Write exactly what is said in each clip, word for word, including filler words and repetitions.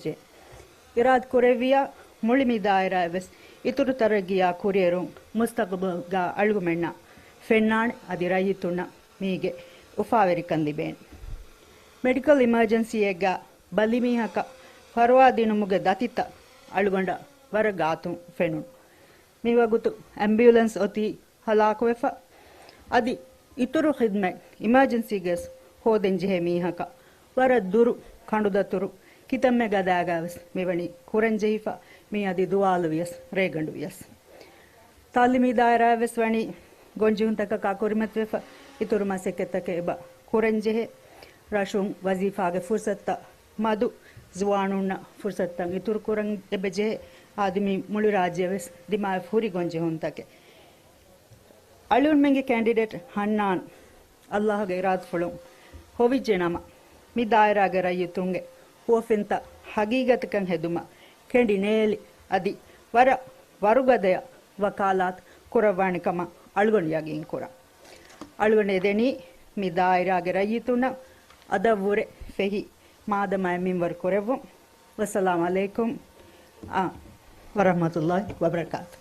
ޖެ. އިރާދަ ކުރެއްވިޔާ މުޅި މި ދާއިރާއަށް ވެސް އިތުރު ތަރައްގީއާ ކުރިއެރުން މުސްތަގުބަލްގަ އަޅުގަނޑުމެންނަށް ފެންނާނެ އަދި ރައްޔިތުންނަށް މީގެ އުފާވެރިކަން ލިބޭނެ. މެޑިކަލް އިމަރޖެންސީއެއްގަ ބަލިމީހަކަށް ފަރުވާ ދިނުމުގެ ދަތިތައް އަޅުގަނޑަށް ވަރަށް ގާތުން ފެނުނު. މިވަގުތު އެމްބިއުލަންސް އޮތީ ހަލާކުވެފަ. އަދި އިތުރު ޚިދްމަތް އިމާޖެންސީގެ ހޯދަން ޖެހޭ މީހަކަށް ވަރަށް ދުރު ކަނޑުދަތުރު ކިތަންމެ ގަދައިގަ ވެސް މިވަނީ ކުރަން ޖެހިފަ. މީ އަދި ދުވާލު ވިޔަސް ރޭގަނޑު ވިޔަސް. ތާލީމީ ދާއިރާއަށް ވެސް ވަނީ ގޮންޖެހުންތަކަކާ ކުރިމަތިވެފަ. އިތުރު މަސައްކަތްތަކެއް އެބަ ކުރަން ޖެހޭ. ރަށުން ވަޒީފާގެ ފުރުސަތުތައް މަދު ޒުވާނުންނަށް ފުރުސަތުތައް އިތުރު ކުރަން އެބަ ޖެހޭ. އާދެ، މި މުޅި ރާއްޖެއަށް ވެސް ދިމާވެފަ ހުރި ގޮންޖެހުންތަކެއް. އަޅުގަނޑުމެންގެ ކެންޑިޑޭޓް ހަންނާން އައްލާހުގެ އިރާދަފުޅުން ހޮވިއްޖެ ނަމަ، މި ދާއިރާގެ ރައްޔިތުންގެ ހުވަފެންތައް ހަގީގަތަކަށް ހެދުމަށް ކެނޑި ނޭލި އަދި ވަރަށް ވަރުގަދަޔަށް ވަކާލާތު ކުރައްވާނެ ކަމަށް އަޅުގަނޑު ޔަގީން ކުރަން. އަޅުގަނޑު އެދެނީ މި ދާއިރާގެ ރައްޔިތުންނަށް އަދަށްވުރެ ފެހި މާދަމާއެއް މިންވަރު ކުރެއްވުން. ވައްސަލާމު ޢަލައިކުމް، އާ، ވަރަޙްމަތުﷲ ވަބަރަކާތު.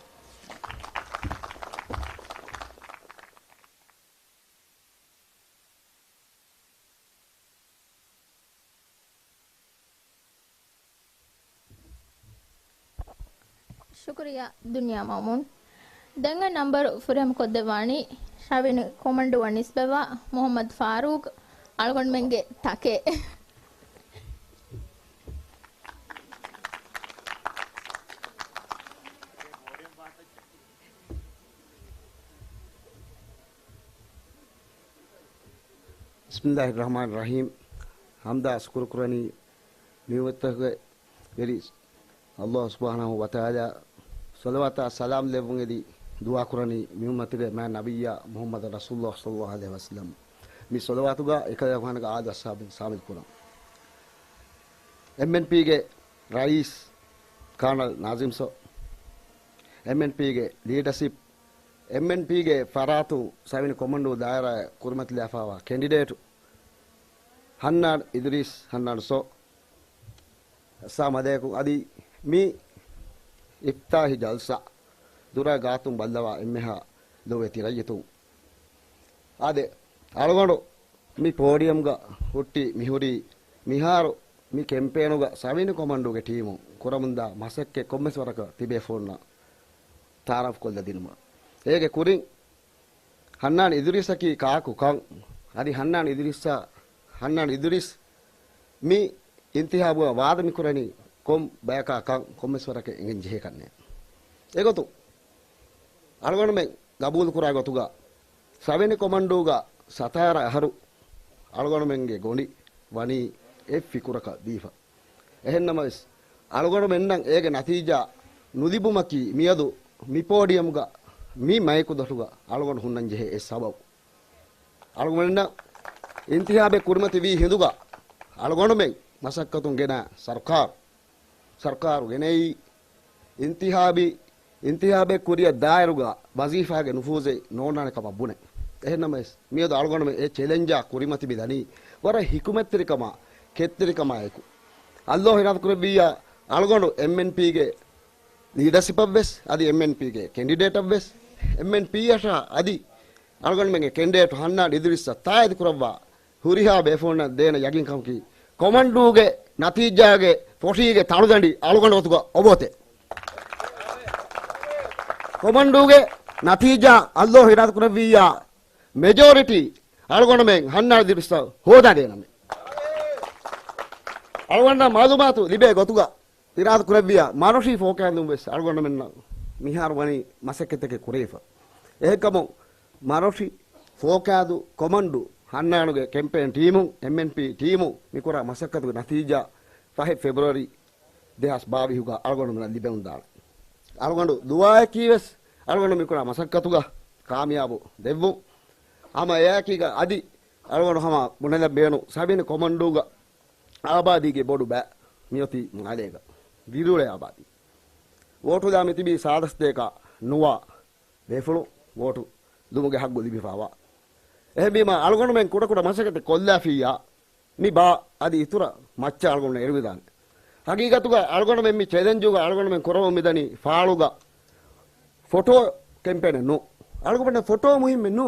ޝުކުރިއްޔާ ދުނިޔާ މައުމޫން. ދެން އަށް ނަންބަރު ފުރިހަމަކޮށްދެއްވާނީ ޝަވިނި ކޮމަންޑޫއަށް ނިސްބަތްވާ މުޙައްމަދު ފާރޫޤް، އަޅުގަނޑުމެންގެ ތަކެއް. ބިސްމިއްލާހި ރަޙްމާނި ރަޙީމް. ޙަމްދާ ޝުކުރު ކުރަނީ މިއުއްމަތުގެ ވެރި ﷲ ސުބްޙާނަހޫ ވަތަޢާލާ. ޞަލަވާތާ ސަލާމް ލެއްވުން އެދި ދުޢާ ކުރަނީ މިއުއްމަތުގެ މާތް ނަބިއްޔާ މުޙައްމަދު ރަސޫލުﷲ ޞައްލަﷲު ޢަލައިހި ވަސައްލަމް. މި ޞަލަވާތުގަ އެކަލޭގެފާނުގެ އާލު އަޞްޙާބުން ޝާމިލް ކުރަން. އެމްއެންޕީގެ ރައީސް ކާނަލް ނާޒިމް ސަރ، އެމްއެންޕީގެ ލީޑަޝިޕް، އެމްއެންޕީގެ ފަރާތުން ޝަވިނި ކޮމަންޑޫ ދާއިރާއަށް ކުރިމަތިލާފައިވާ ކެންޑިޑޭޓު ހަންނާން އިދުރީސް، ހަންނާން ސަރ، އައްސަލާމު ޢަލައިކުމް. އަދި މި އިފްތިތާޙީ ޖަލްސާ ދުރާ ގާތުން ބައްލަވާ އެންމެހާ ލޮބުވެތި ރައްޔިތުން. އާދެ، އަޅުގަނޑު މި ޕޯޑިއަމްގަ ހުއްޓި މިހުރީ މިހާރު މި ކެމްޕޭނުގަ ޝަވިނި ކޮމަންޑޫގެ ޓީމުން ކުރަމުންދާ މަސައްކަތް ކޮންމެސް ވަރަކަށް ތިބޭފުޅުންނަށް ތަޢާރަފްކޮށްލަދިނުމަށް. އޭގެ ކުރިން ހަންނާން އިދުރީސަކީ ކާކު ކަން، އަދި ހަންނާން އިދުރީސްއާ، ހަންނާން އިދުރީސް މި އިންތިހާބުގަ ވާދަ މިކުރަނީ ކޮން ބަޔަކާ ކަން ކޮންމެސް ވަރަކަށް އެނގެން ޖެހޭ ކަންނޭ. އެގޮތުން އަޅުގަނޑުމެން ގަބޫލުކުރާ ގޮތުގަ ޝަވިނި ކޮމަންޑޫގަ ސަތާރަ އަހަރު އަޅުގަނޑުމެންގެ ގޮނޑި ވަނީ އެއް ފިކުރަކަށް ދީފަ. އެހެންނަމަވެސް، އަޅުގަނޑުމެންނަށް އޭގެ ނަތީޖާ ނުލިބުމަކީ މިއަދު މި ޕޯޑިއަމްގަ މި މައިކު ދޮށުގަ އަޅުގަނޑު ހުންނަން ޖެހޭ އެއް ސަބަބު. އަޅުގަނޑުމެންނަށް އިންތިހާބެއް ކުރިމަތި ވީ ހިނދުގަ އަޅުގަނޑުމެން މަސައްކަތުން ގެނައި ސަރުކާރު، ސަރުކާރު ގެނައީ އިންތިހާބީ، އިންތިހާބެއް ކުރިއަށް ދާއިރުގަ ވަޒީފާގެ ނުފޫޒެއް ނޯންނާނެ ކަމަށް ބުނެ. އެހެންނަމަވެސް، މިއަދު އަޅުގަނޑުމެން އެ ޗެލެންޖާ ކުރިމަތި މިދަނީ ވަރަށް ޙިކުމަތްތެރިކަމާ، ކެތްތެރިކަމާއެކު. ﷲ އިރާދަކުރެއްވިއްޔާ، އަޅުގަނޑު އެމްއެންޕީގެ ލީޑަޝިޕަށްވެސް، އަދި އެމްއެންޕީގެ ކެންޑިޑޭޓަށްވެސް، އެމްއެންޕީއަށާ އަދި އަޅުގަނޑުމެންގެ ކެންޑިޑޭޓު ހަންނާން އިދުރީސްއަށް ތާއީދު ކުރައްވާ ހުރިހާ ބޭފުޅުންނަށް ދޭނަ ޔަގީންކަމަކީ، ކޮމަންޑޫގެ ނަތީޖާގެ ފޮށީގެ ތަޅުދަނޑި އަޅުގަނޑު އޮތުގަ އޮބޯތެ. ކޮމަންޑޫގެ ނަތީޖާ ﷲ އިރާދަކުރެއްވިއްޔާ، މެޖޯރިޓީ އަޅުގަނޑުމެން ހަންނާން އިދުރީސްއަށް ހޯދާ ދޭނަމޭ. އަޅުގަނޑަށް މައުލޫމާތު ލިބޭ ގޮތުގަ، އިރާދަ ކުރެއްވިޔާ، މަރޮށި ފޯކައިދުން ވެސް އަޅުގަނޑުމެންނަށް މިހާރު ވަނީ މަސައްކަތްތަކެއް ކުރެވިފަ. އެހެންކަމުން، މަރޮށި ފޯކައިދު ކޮމަންޑު ހަންނާނުގެ ކެމްޕޭން ޓީމުން، އެމްއެންޕީ ޓީމުން މިކުރާ މަސައްކަތުގެ ނަތީޖާ ފަހެއް ފެބްރުއަރީ ދެހާސް ބާވީހުގަ އަޅުގަނޑުމެންނަށް ލިބެވުންދާނެ. އަޅުގަނޑު ދުޢާއަކީ ވެސް އަޅުގަނޑު މިކުރާ މަސައްކަތުގަ ކާމިޔާބު ދެއްވުން. ހަމަ އެއާއެކީގަ އަދި އަޅުގަނޑު ހަމަ ބުނެލަން ބޭނުން ސަބީން ކޮމަންޑޫގަ އާބާދީގެ ބޮޑު ބައެއް މިއޮތީ މާލޭގަ ދިރިއުޅޭ އާބާދީ. ވޯޓުލާ މިތިބީ ސާދަސްތޭކާ ނުވާ ބޭފުޅުން ވޯޓު ލުމުގެ ހައްގު ލިބިފައިވާ. އެހެންވީމާ، އަޅުގަނޑުމެން ކުޑަކުޑަ މަސައްކަތެއް ކޮށްލާފިއްޔާ، މި ބާ އަދި އިތުރަށް މައްޗަށް އަޅުގަނޑު އެރުވިދާނެ. ހަގީގަތުގަ އަޅުގަނޑުމެން މި ޗެލެންޖުގަ އަޅުގަނޑުމެން ކުރަމުން މިދަނީ ފާޅުގަ ފޮޓޯ ކެމްޕޭނެއް ނޫ. އަޅުގަނޑަށް ފޮޓޯ މުހިއްމެއް ނޫ.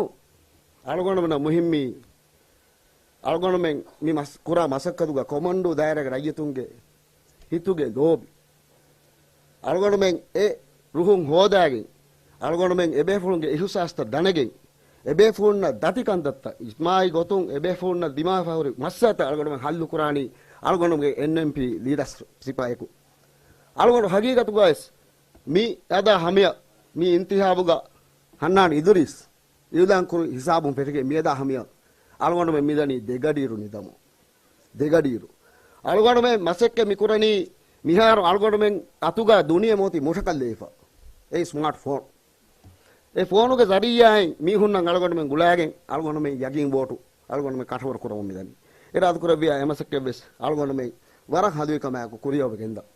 އަޅުގަނޑުމެންނަށް މުހިއްމީ އަޅުގަނޑުމެން މި މަސް، ކުރާ މަސައްކަތުގަ ކޮމަންޑޫ ދާއިރާގެ ރައްޔިތުންގެ ހިތުގެ ލޯބި. އަޅުގަނޑުމެން އެ ރުހުން ހޯދާގެން، އަޅުގަނޑުމެން އެބޭފުޅުންގެ އިހުސާސްތައް ދަނެގެން، އެބޭފުޅުންނަށް ދަތި ކަންތައްތައް އިޖްތިމާއީ ގޮތުން އެބޭފުޅުންނަށް ދިމާވެފަ ހުރި މައްސަލަތައް އަޅުގަނޑުމެން ހައްލު ކުރާނީ އަޅުގަނޑުމެންގެ އެންއެމްޕީ ލީޑަރޝިޕާއެކު. އަޅުގަނޑު ހަގީގަތުގަވެސް މި އަދާ ހަމަޔަށް މި އިންތިހާބުގަ ހަންނާން އިދުރީސް އިއުލާން ކުރި ހިސާބުން ފެށިގެން މިއަދާ ހަމަޔަށް އަޅުގަނޑުމެން މިދަނީ ދެގަޑިއިރު ނިދަމުން. ދެގަޑިއިރު. އަޅުގަނޑުމެން މަސައްކަތް މިކުރަނީ މިހާރު އަޅުގަނޑުމެން އަތުގަ ދުނިޔެ މޯތި މުށަކަށްލެވިފަ. އެ ސްމާޓް ފޯން. އެ ފޯނުގެ ޒަރީއާއިން މީހުންނަށް އަޅުގަނޑުމެން ގުޅާގެން އަޅުގަނޑުމެން ޔަގީން ވޯޓު އަޅުގަނޑުމެން ކަށަވަރު ކުރަމުން މިދަނީ. އިރާދަކުރެއްވިޔާ އެ މަސައްކަތްވެސް އަޅުގަނޑުމެން ވަރަށް ހަލުވިކަމާއެކު ކުރިއަށް ގެންދަން.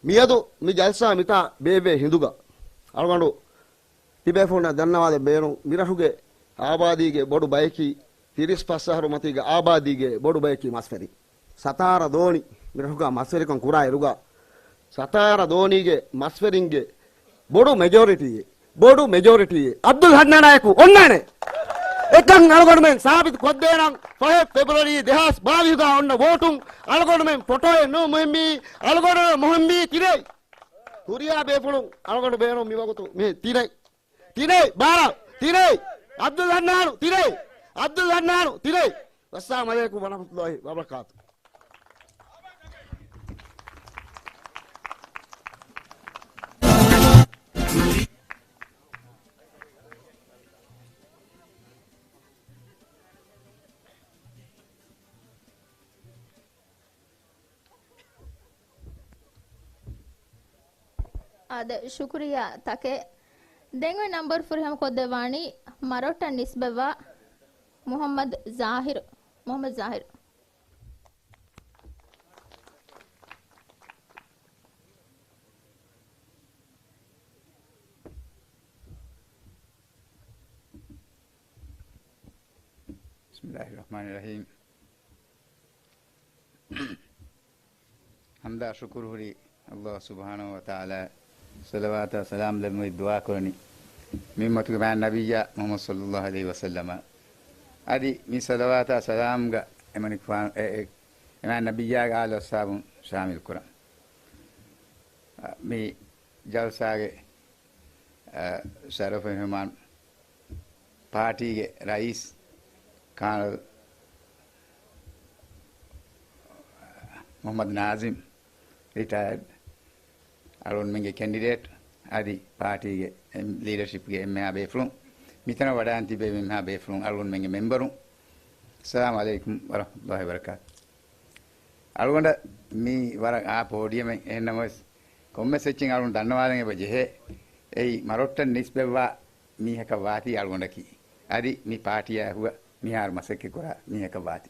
މިއަދު މި ޖަލްސާ މިތާ ބޭއްވޭ ހިނދުގަ އަޅުގަނޑު ތިބޭފުޅުންނަށް ދަންނަވާލަން ބޭނުން، މިރަށުގެ އާބާދީގެ ބޮޑު ބަޔަކީ ތިރީސް ފަސް އަހަރު މަތީގެ އާބާދީގެ ބޮޑު ބަޔަކީ މަސްވެރިން. ސަތާރަ ދޯނި މިރަށުގަ މަސްވެރިކަން ކުރާ އިރުގަ، ސަތާރަ ދޯނީގެ މަސްވެރިންގެ ބޮޑު މެޖޯރިޓީއެއް، ބޮޑު މެޖޯރިޓީއެއް އަބްދުލް ހަންނާނާއެކު އޮންނާނެ. އެކަން އަޅުގަނޑުމެން ސާބިތު ކޮށްދޭނަން. ފަހެ ފެބްރުއަރީ ދެހާސް ބާވީހުގަ އޮންނަ ވޯޓުން އަޅުގަނޑުމެން ފޮޓޯއެއް ނޫން މުހިއްމީ، އަޅުގަނޑުމެން މުހިއްމީ ތިރޭ. ހުރިހާ ބޭފުޅުން އަޅުގަނޑު ބޭނުން މިވަގުތު މި ތިނެއް. ތިނެއް، ބާރަ، ތިނެއް، އަބްދުލް ހަންނާނު، ތިނެއް، އަބްދުލް ހަންނާނު، ތިނެއް. ވައްސަލާމު ޢަލައިކުމް ވަރަޙްމަތުﷲ ވަބަރަކާތު. އާދެ، ޝުކުރިއްޔާ ތަކެއް. ދެން އޮތް ނަންބަރު ފުރިހަމަ ކޮށްދެއްވާނީ މަރޮއްޓަށް ނިސްބަތްވާ މުޙައްމަދު ޒާހިރު. މުޙައްމަދު ޒާހިރު. بسم الله الرحمن الرحيم. ޙަމްދާ ޝުކުރު ހުރީ ﷲ ސުބްޙާނަހޫ ވަތަޢާލާ، ޞަލަވާތާ ސަލާމް ލެއްވުމުގެ ދުޢާ ކުރަނީ މި އުއްމަތުގެ މާތް ނަބިއްޔާ މުޙައްމަދު ޞައްލައްލާހު ޢަލައިހި ވަސައްލަމަށް. އަދި މި ޞަލަވާތާ ސަލާމްގަ އެމަނިކުފާނު، އެ، އެ، އެމާތް ނަބިއްޔާގެ އާލު އަޞްޙާބުން ޝާމިލް ކުރަން. މި ޖަލްސާގެ އަ، ޝަރަފު މެހުމާން، ޕާޓީގެ ރައީސް ކާނަލް މުޙައްމަދު ނާޒިމް، ރިޓަޔާޑް، އަޅުގަނޑުމެންގެ ކެންޑިޑޭޓް، އަދި ޕާޓީގެ އެމް، ލީޑަޝިޕްގެ އެންމެހާ ބޭފުޅުން، މިތަނަށް ވަޑައިން ތިބޭ އެންމެހާ ބޭފުޅުން، އަޅުގަނޑުމެންގެ މެމްބަރުން، އައްސަލާމު ޢަލައިކުމް ވަރަޙްމަތުﷲ ވަބަރަކާތު. އަޅުގަނޑަށް މީ ވަރަށް އާ ޕޯޑިއަމެއް. އެހެންނަމަވެސް، ކޮންމެސް އެއްޗެއް އަޅުން ދަންނަވާލަން އެބަ ޖެހޭ. އެއީ، މަރޮއްޓަށް ނިސްބަތްވާ މީހަކަށް ވާތީ އަޅުގަނޑަކީ. އަދި މި ޕާޓީއާ އެކުގަ މިހާރު މަސައްކަތް ކުރާ މީހަކަށް ވާތީ.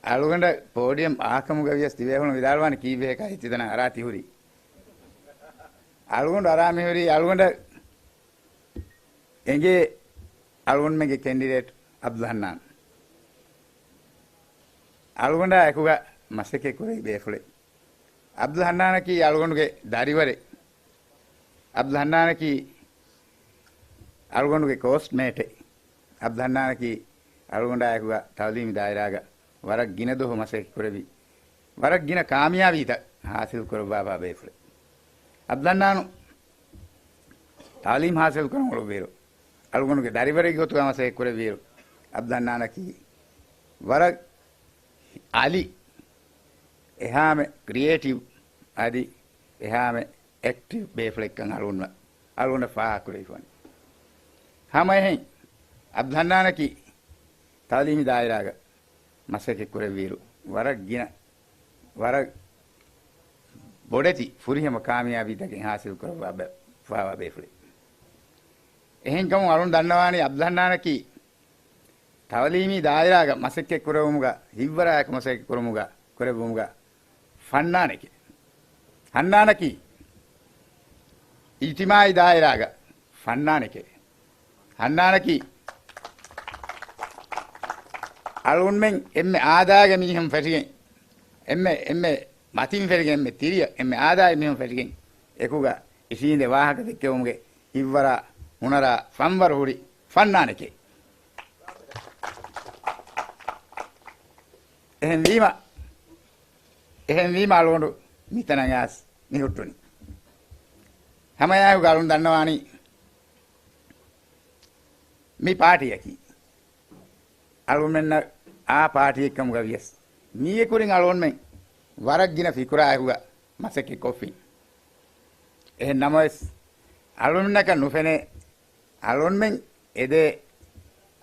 އަޅުގަނޑަށް ޕޯޑިއަމް އާކަމުގަ ވިޔަސް ތިބޭފުޅުން ވިދާޅުވާނެ ކީއްވެހޭ ކާ އެއްޗެއް ތަނަށް އަރާ ތިހުރީ. އަޅުގަނޑު އަރާ މިހުރީ އަޅުގަނޑަށް އެނގޭ އަޅުގަނޑުމެންގެ ކެންޑިޑޭޓް އަބްދުލް ހަންނާން. އަޅުގަނޑާ އެކުގަ މަސައްކަތް ކުރެވި ބޭފުޅެއް. އަބްދުލް ހަންނާނަކީ އަޅުގަނޑުގެ ދަރިވަރެއް. އަބްދުލް ހަންނާނަކީ އަޅުގަނޑުގެ ކޯސްޓްމޭޓެއް. އަބްދުލް ހަންނާނަކީ އަޅުގަނޑާ އެކުގަ ތަޢުލީމީ ދާއިރާގަ ވަރަށް ގިނަ ދުވަހު މަސައްކަތް ކުރެވި، ވަރަށް ގިނަ ކާމިޔާބީތައް ހާސިލް ކުރައްވާފާ ބޭފުޅެއް. އަބްދުލް ހަންނާނު ތަޢުލީމް ހާސިލް ކުރަން އުޅުއްވިއިރު، އަޅުގަނޑުގެ ދަރިވަރެއްގެ ގޮތުގަ މަސައްކަތް ކުރެއްވިއިރު، އަބްދުލް ހަންނާނަކީ ވަރަށް އަލި، އެހާމެ ކްރިއޭޓިވް، އަދި އެހާމެ އެކްޓިވް ބޭފުޅެއްކަން އަޅުގަނޑަށް، އަޅުގަނޑަށް ފާހަގަކުރެވިފާނެ. ހަމައެހެން، އަބްދުލް ހަންނާނަކީ ތަޢުލީމީ ދާއިރާގަ މަސައްކަތް ކުރެއްވިއިރު، ވަރަށް ގިނަ، ވަރަށް ބޮޑެތި ފުރިހަމަ ކާމިޔާބީތަކެއް ހާސިލް ކުރައްވާ ބެ-، ފާވާ ބޭފުޅެއް. އެހެންކަމުން އަޅުން ދަންނަވާނީ އަބްދުލް ހަންނާނަކީ ތަޢުލީމީ ދާއިރާގަ މަސައްކަތް ކުރެވުމުގަ، ހިތްވަރާއެކު މަސައްކަތް ކުރުމުގަ، ކުރެއްވުމުގަ ފަންނާނެކޭ. ހަންނާނަކީ އިޖްތިމާޢީ ދާއިރާގަ ފަންނާނެކޭ. ހަންނާނަކީ އަޅުގަނޑުމެން އެންމެ އާދައިގެ މީހުން ފެށިގެން، އެންމެ، އެންމެ މަތިން ފެށިގެން، އެންމެ ތިރިއަށް، އެންމެ އާދައި މީހުން ފެށިގެން އެކުގަ އިށީނދެ ވާހަކަ ދެއްކެވުމުގެ ހިތްވަރާ ހުނަރާ ފަންވަރު ހުރި ފަންނާނެކޭ. އެހެންވީމަ، އެހެންވީމަ އަޅުގަނޑު މިތަނަށް އައިސް މި ހުއްޓުނީ. ހަމައެއާއެކު އަޅުން ދަންނަވާނީ މި ޕާޓީއަކީ އަޅުގަނޑުމެންނަށް އާ ޕާޓީއެއްކަމުގަ ވިޔަސް، މީގެ ކުރިން އަޅުގަނޑުމެން ވަރަށް ގިނަ ފިކުރާއެކުގަ މަސައްކަތް ކޮށްފިން. އެހެން ނަމަވެސް، އަޅުގަނޑުމެންނަކަށް ނުފެނޭ، އަޅުގަނޑުމެން އެދޭ،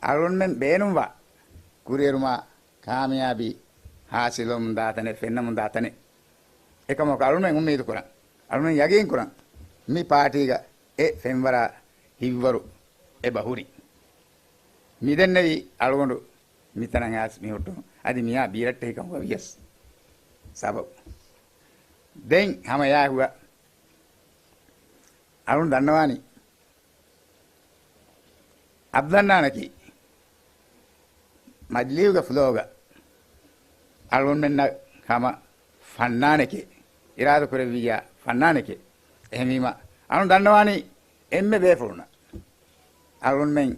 އަޅުގަނޑުމެން ބޭނުންވާ ކުރިއެރުމާ ކާމިޔާބީ ހާސިލުވަމުން ދާތަނެއް، ފެންނަމުން ދާތަނެއް. އެކަމަކު އަޅުގަނޑުމެން އުއްމީދު ކުރަން، އަޅުގަނޑުމެން ޔަގީން ކުރަން، މި ޕާޓީގަ އެ ފެންވަރާ ހިތްވަރު އެބަ ހުރި. މިދެންނެވީ އަޅުގަނޑު މިތަނަށް އައިސް މި ހުއްޓުނު އަދި މިއާ ބީރައްޓެހިކަމުގަ ވިޔަސް ސަބަބު. ދެން ހަމަ އެއާއެކުގަ އަޅުން ދަންނަވާނީ އަބްދަންނާނަކީ މަޖިލީހުގެ ފްލޯގަ އަޅުގަނޑުމެންނަށް ހަމަ ފަންނާނެކޭ، އިރާދަ ކުރެއްވިއްޔާ ފަންނާނެކޭ. އެހެންވީމަ އަޅުން ދަންނަވާނީ އެންމެ ބޭފުޅުންނަށް. އަޅުންމެން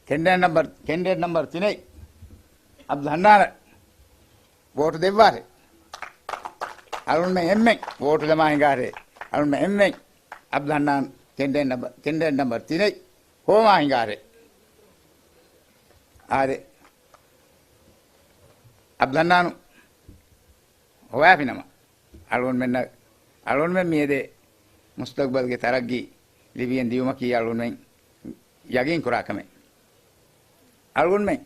ކެންޑިޑޭޓް ނަމްބަރު، ކެންޑިޑޭޓް ނަމްބަރު ތިނެއް އަބްދުލް ހަންނާނަށް ވޯޓު ދެއްވާށޭ. އަޅުންމެން އެންމެން ވޯޓު ދަމާ ހިނގާށޭ. އަޅުންމެން އެންމެން އަބްދުލް ހަންނާން ކެންޑިޑޭޓް ނަމްބަރު، ކެންޑިޑޭޓް ނަމްބަރު ތިނެއް ހޮވާ ހިނގާށޭ. އާދެ، އަބްދުލް ހަންނާނު ހޮވާފިނަމަ، އަޅުގަނޑުމެންނަށް، އަޅުގަނޑުމެން މިއެދޭ މުސްތަގްބަލްގެ ތަރައްގީ ލިބިގެން ދިޔުމަކީ އަޅުގަނޑުމެން ޔަގީން ކުރާ ކަމެއް. އަޅުގަނޑުމެން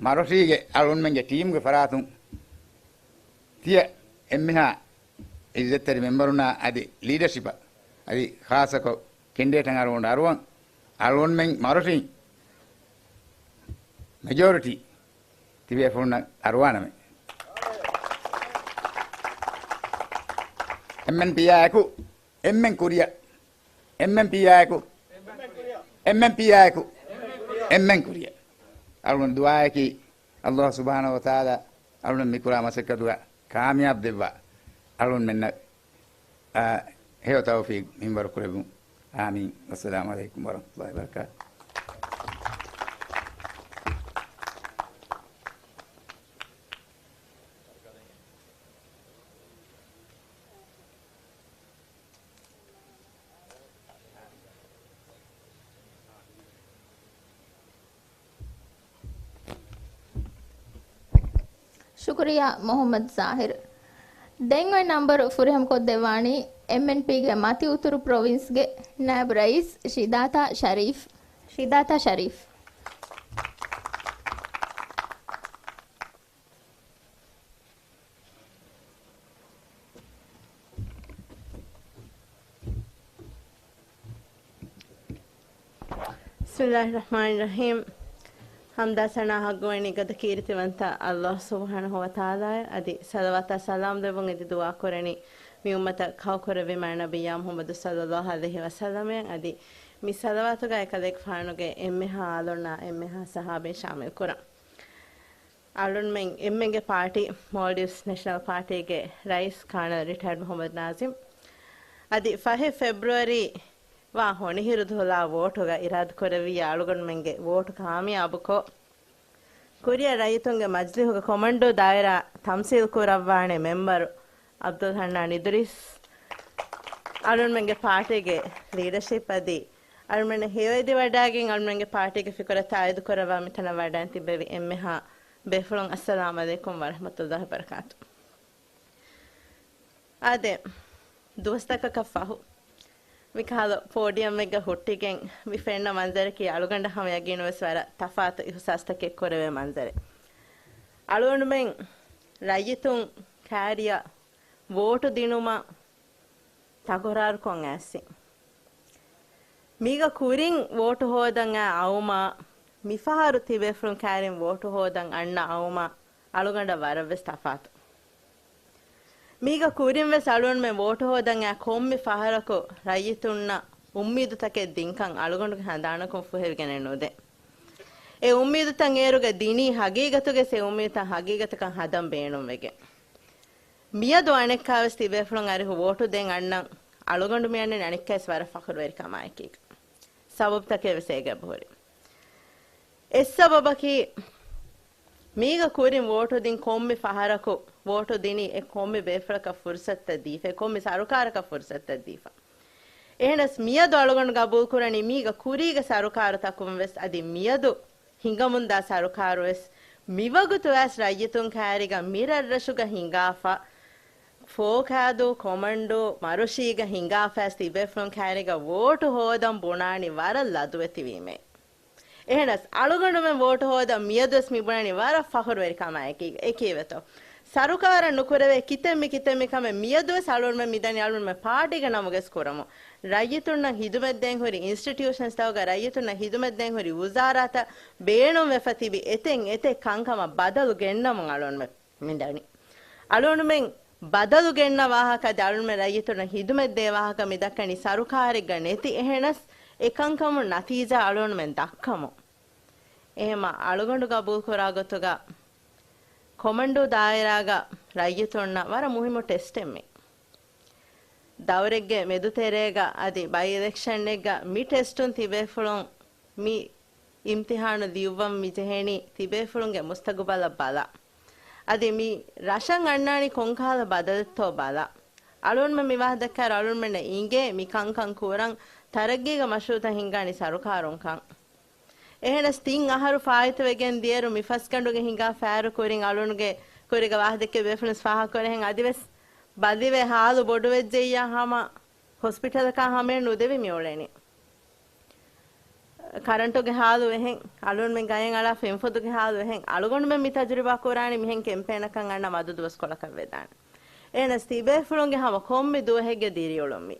މަރޮށީގެ އަޅުގަނޑުމެންގެ ޓީމްގެ ފަރާތުން ތިޔަ އެންމެހާ އިއްޒަތްތެރި މެމްބަރުންނާ އަދި ލީޑަޝިޕަށް އަދި ޚާއްޞަކޮށް ކެންޑިޑޭޓަށް އަޅުގަނޑު އަރުވަން. އަޅުގަނޑުމެން މަރޮށިން މެޖޯރިޓީ ތިބޭފުޅުންނަށް އަރުވާނަމޭ. އެމްއެންޕީއާއެކު އެމްއެން ކުރިއަށް، އެމްއެންޕީއާއެކު، އެމްއެންޕީއާއެކު، އެމްއެން ކުރިއަށް. އަޅުގަނޑު ދުޢާއަކީ، އައްލާހު ސުބްޙާނަހު ވަތަޢާލާ އަޅުގަނޑު މިކުރާ މަސައްކަތުގަ ކާމިޔާބު ދެއްވާ އަޅުގަނޑުމެންނަށް، އާ، ހެޔޮ ތައުފީޤު މިންވަރު ކުރެއްވުން. އާމީން. ވައްސަލާމު ޢަލައިކުމް ވަރަޙްމަތުﷲި ވަބަރަކާތުހު. ޝުކުރިއްޔާ މުޙައްމަދު ޒާހިރު. ދެން އޮތް ނަންބަރު ފުރިހަމަކޮށްދެއްވާނީ އެމްއެންޕީގެ މަތި އުތުރު ޕްރޮވިންސްގެ ނާއިބު ރައީސް ޝިދާތާ ޝަރީފް. ޝިދާތާ ޝަރީފް. ބިސްމިﷲިއްރަޙްމާނިއްރަޙީމް. ޙަމްދާ ސަނާ ޙައްޤުވަނީ ގަދަ ކީރިތިވަންތަ އައްލާހު ސުބްޙާނަހު ވަތަޢާލާއަށް، އަދި ޞަލަވާތާ ސަލާމް ދެއްވުން އެދި ދުޢާ ކުރަނީ މި އުއްމަތަށް ކައުކުރެއްވި މާތް ނަބިއްޔާ މުޙައްމަދު ޞައްލަﷲު ޢަލައިހި ވަސައްލަމައަށް. އަދި މި ޞަލަވާތުގައި އެކަލޭގެފާނުގެ އެންމެހާ އާލުންނާ އެންމެހާ ޞަޙާބީން ޝާމިލް ކުރަން. އަޅުންމެން އެންމެންގެ ޕާޓީ، މޯލްޑިވްސް ނެޝަނަލް ޕާޓީގެ ރައީސް ކާނަލް ރިޓަޔަރޑް މުޙައްމަދު ނާޒިމް، އަދި ފަހެއް ފެބްރުއަރީ ވާ ހޮނިހިރު ދުހުލާ ވޯޓުގަ އިރާދަކުރެއްވިއްޔާ އަޅުގަނޑުމެންގެ ވޯޓު ކާމިޔާބުކޮށް، ކުރިއަށް ރައްޔިތުންގެ މަޖިލީހުގެ ކޮމަންޑޫ ދާއިރާ ތަމްސީލް ކުރައްވާނެ މެމްބަރު އަބްދުލް ހަންނާން އިދުރީސް، އަޅުންމެންގެ ޕާޓީގެ ލީޑަޝިޕް އަދި އަޅުމެންނަށް ހެޔޮއެދިވަޑައިގެން އަޅުމެންގެ ޕާޓީގެ ފިކުރަށް ތާއީދު ކުރައްވާ މިތަނަށް ވަޑައިން ތިއްބެވި އެންމެހާ ބޭފުޅުން، އައްސަލާމު ޢަލައިކުމް ވަރަޙްމަތުﷲި ވަބަރަކާތު. އާދެ، ދުވަސްތަކަކަށް ފަހު، މިކަހަލަ ޕޯޑިއަމެއްގަ ހުއްޓިގެން މި ފެންނަ މަންޒަރަކީ އަޅުގަނޑަށް ހަމަ ޔަގީނުވެސް ވަރަށް ތަފާތު އިޙުސާސްތަކެއް ކުރެވޭ މަންޒަރެއް. އަޅުގަނޑުމެން ރައްޔިތުން ކައިރިއަށް ވޯޓު ދިނުމަށް ތަކުރާރުކޮށް އައިސް، މީގަ ކުރިން ވޯޓު ހޯދަން އައި އައުމާ، މިފަހަރު ތިބޭފުޅުން ކައިރިން ވޯޓު ހޯދަން އަންނަ އައުމާ، އަޅުގަނޑަށް ވަރަށްވެސް ތަފާތު. މީގަ ކުރިން ވެސް އަޅުގަނޑުމެން ވޯޓު ހޯދަން އައި ކޮންމެ ފަހަރަކު ރައްޔިތުންނަށް އުއްމީދުތަކެއް ދިންކަން އަޅުގަނޑުގެ ހަނދާނަކުން ފުހެވިގެނެއް ނުދޭ. އެ އުއްމީދުތައް އޭރުގަ ދިނީ ހަގީގަތުގައި އެ އުއްމީދުތައް ހަގީގަތަކަށް ހަދަން ބޭނުންވެގެން. މިއަދު އަނެއްކާވެސް ތިބޭފުޅުން އަރިހު ވޯޓު ދޭން އަންނަން އަޅުގަނޑު މިއަންނަނީ އަނެއްކާވެސް ވަރަށް ފަޚުރުވެރިކަމާއެކީގަ. ސަބަބުތަކެއް ވެސް އޭގަ އެބަހުރި. އެއްސަބަބަކީ، މީގަ ކުރިން ވޯޓު ދިން ކޮންމެ ފަހަރަކު ވޯޓު ދިނީ އެ ކޮންމެ ބޭފުޅަކަށް ފުރުސަތުތައް ދީފަ، އެ ކޮންމެ ސަރުކާރަކަށް ފުރުސަތުތައް ދީފަ. އެހެނަސް މިއަދު އަޅުގަނޑު ގަބޫލުކުރަނީ މީގަ ކުރީގެ ސަރުކާރުތަކުން ވެސް އަދި މިއަދު ހިނގަމުންދާ ސަރުކާރުވެސް މިވަގުތުވެސް ރައްޔިތުން ކައިރީގަ މި ރަށްރަށުގަ ހިނގާފަ، ފޯކާދޫ، ކޮމަންޑޫ، މަރޮށީގަ ހިނގާފައިސް ތިބޭފުޅުން ކައިރީގަ ވޯޓު ހޯދަން ބުނާނީ ވަރަށް ލަދުވެތިވީމޭ. އެހެނަސް އަޅުގަނޑުމެން ވޯޓު ހޯދަން މިއަދުވެސް މި ބުނަނީ ވަރަށް ފަޚުރުވެރި ކަމާއެކީ، އެކީވެތޯ. ސަރުކާރަށް ނުކުރެވޭ ކިތަންމެ ކިތަންމެ ކަމެއް މިއަދުވެސް އަޅުގަނޑުމެން މިދަނީ އަޅުގަނޑުމެން ޕާޓީގެ ނަމުގައި ކުރަމުން. ރައްޔިތުންނަށް ހިދުމަތްދޭން ހުރި އިންސްޓިޓިއުޝަންސްތަކުގަ ރައްޔިތުންނަށް ހިދުމަތްދޭން ހުރި ވުޒާރާތައް ބޭނުންވެފަ ތިބި އެތެއް އެތެއް ކަންކަމަށް ބަދަލު ގެންނަމުން އަޅުގަނޑުމެން މިދަނީ. އަޅުގަނޑުމެން ބަދަލު ގެންނަ ވާހަކަ އަދި އަޅުގަނޑުމެން ރައްޔިތުންނަށް ހިދުމަތްދޭ ވާހަކަ މި ދައްކަނީ ސަރުކާރެއްގަ ނެތި އެހެނަސް އެކަންކަމުން ނަތީޖާ އަޅުގަނޑުމެން ދައްކަމުން. އެހެމަ އަޅުގަނޑު ގަބޫލުކުރާ ގޮތުގަ ކޮމަންޑޫ ދާއިރާގަ ރައްޔިތުންނަށް ވަރަށް މުހިއްމު ޓެސްޓެއް މީ. ދައުރެއްގެ މެދުތެރޭގަ އަދި ބައި އިލެކްޝަންއެއްގަ މި ޓެސްޓުން ތިބޭފުޅުން މި އިމްތިހާނު ލިޔުއްވަން މިޖެހެނީ ތިބޭފުޅުންގެ މުސްތަގުބަލަށް ބަލާ. އަދި މި ރަށަށް އަންނާނީ ކޮންކަހަލަ ބަދަލެއްތޯ ބަލާ. އަޅުގަނޑުމެން މި ވާހަކަ ދައްކާއިރު އަޅުގަނޑުމެންނަށް އިނގޭ މި ކަންކަން ކުރަން ތަރައްގީގެ މަޝްރޫއުތައް ހިންގާނީ ސަރުކާރުންކަން. އެހެނަސް ތިން އަހަރު ފާއިތުވެގެން ދިޔައިރު މި ފަސްގަނޑުގެ ހިނގާ ފައިރު ކުރިން އަޅުގަނޑުގެ ކުރީގަ ވާހަކަ ދެއްކި ބޭފުޅުން ފާހަގަކުރެހެން އަދިވެސް ބަލިވެ ހާލު ބޮޑުވެއްޖެއްޔާ ހަމަ ހޮސްޕިޓަލަކާ ހަމަޔަށް ނުދެވި މިއުޅެނީ. ކަރަންޓުގެ ހާލު އެހެން، އަޅުގަނޑުމެން ގަޔަށް އަޅާ ފެންފޮދުގެ ހާލު އެހެން، އަޅުގަނޑުމެން މި ތަޖުރިބާ ކުރާނީ މިހެން ކެމްޕޭނަކަށް އަންނަ މަދު ދުވަސްކޮޅަކަށް ވެދާނެ. އެހެނަސް ތިބޭފުޅުންގެ ހަމަ ކޮންމެ ދުވަހެއްގެ ދިރިއުޅުން މި.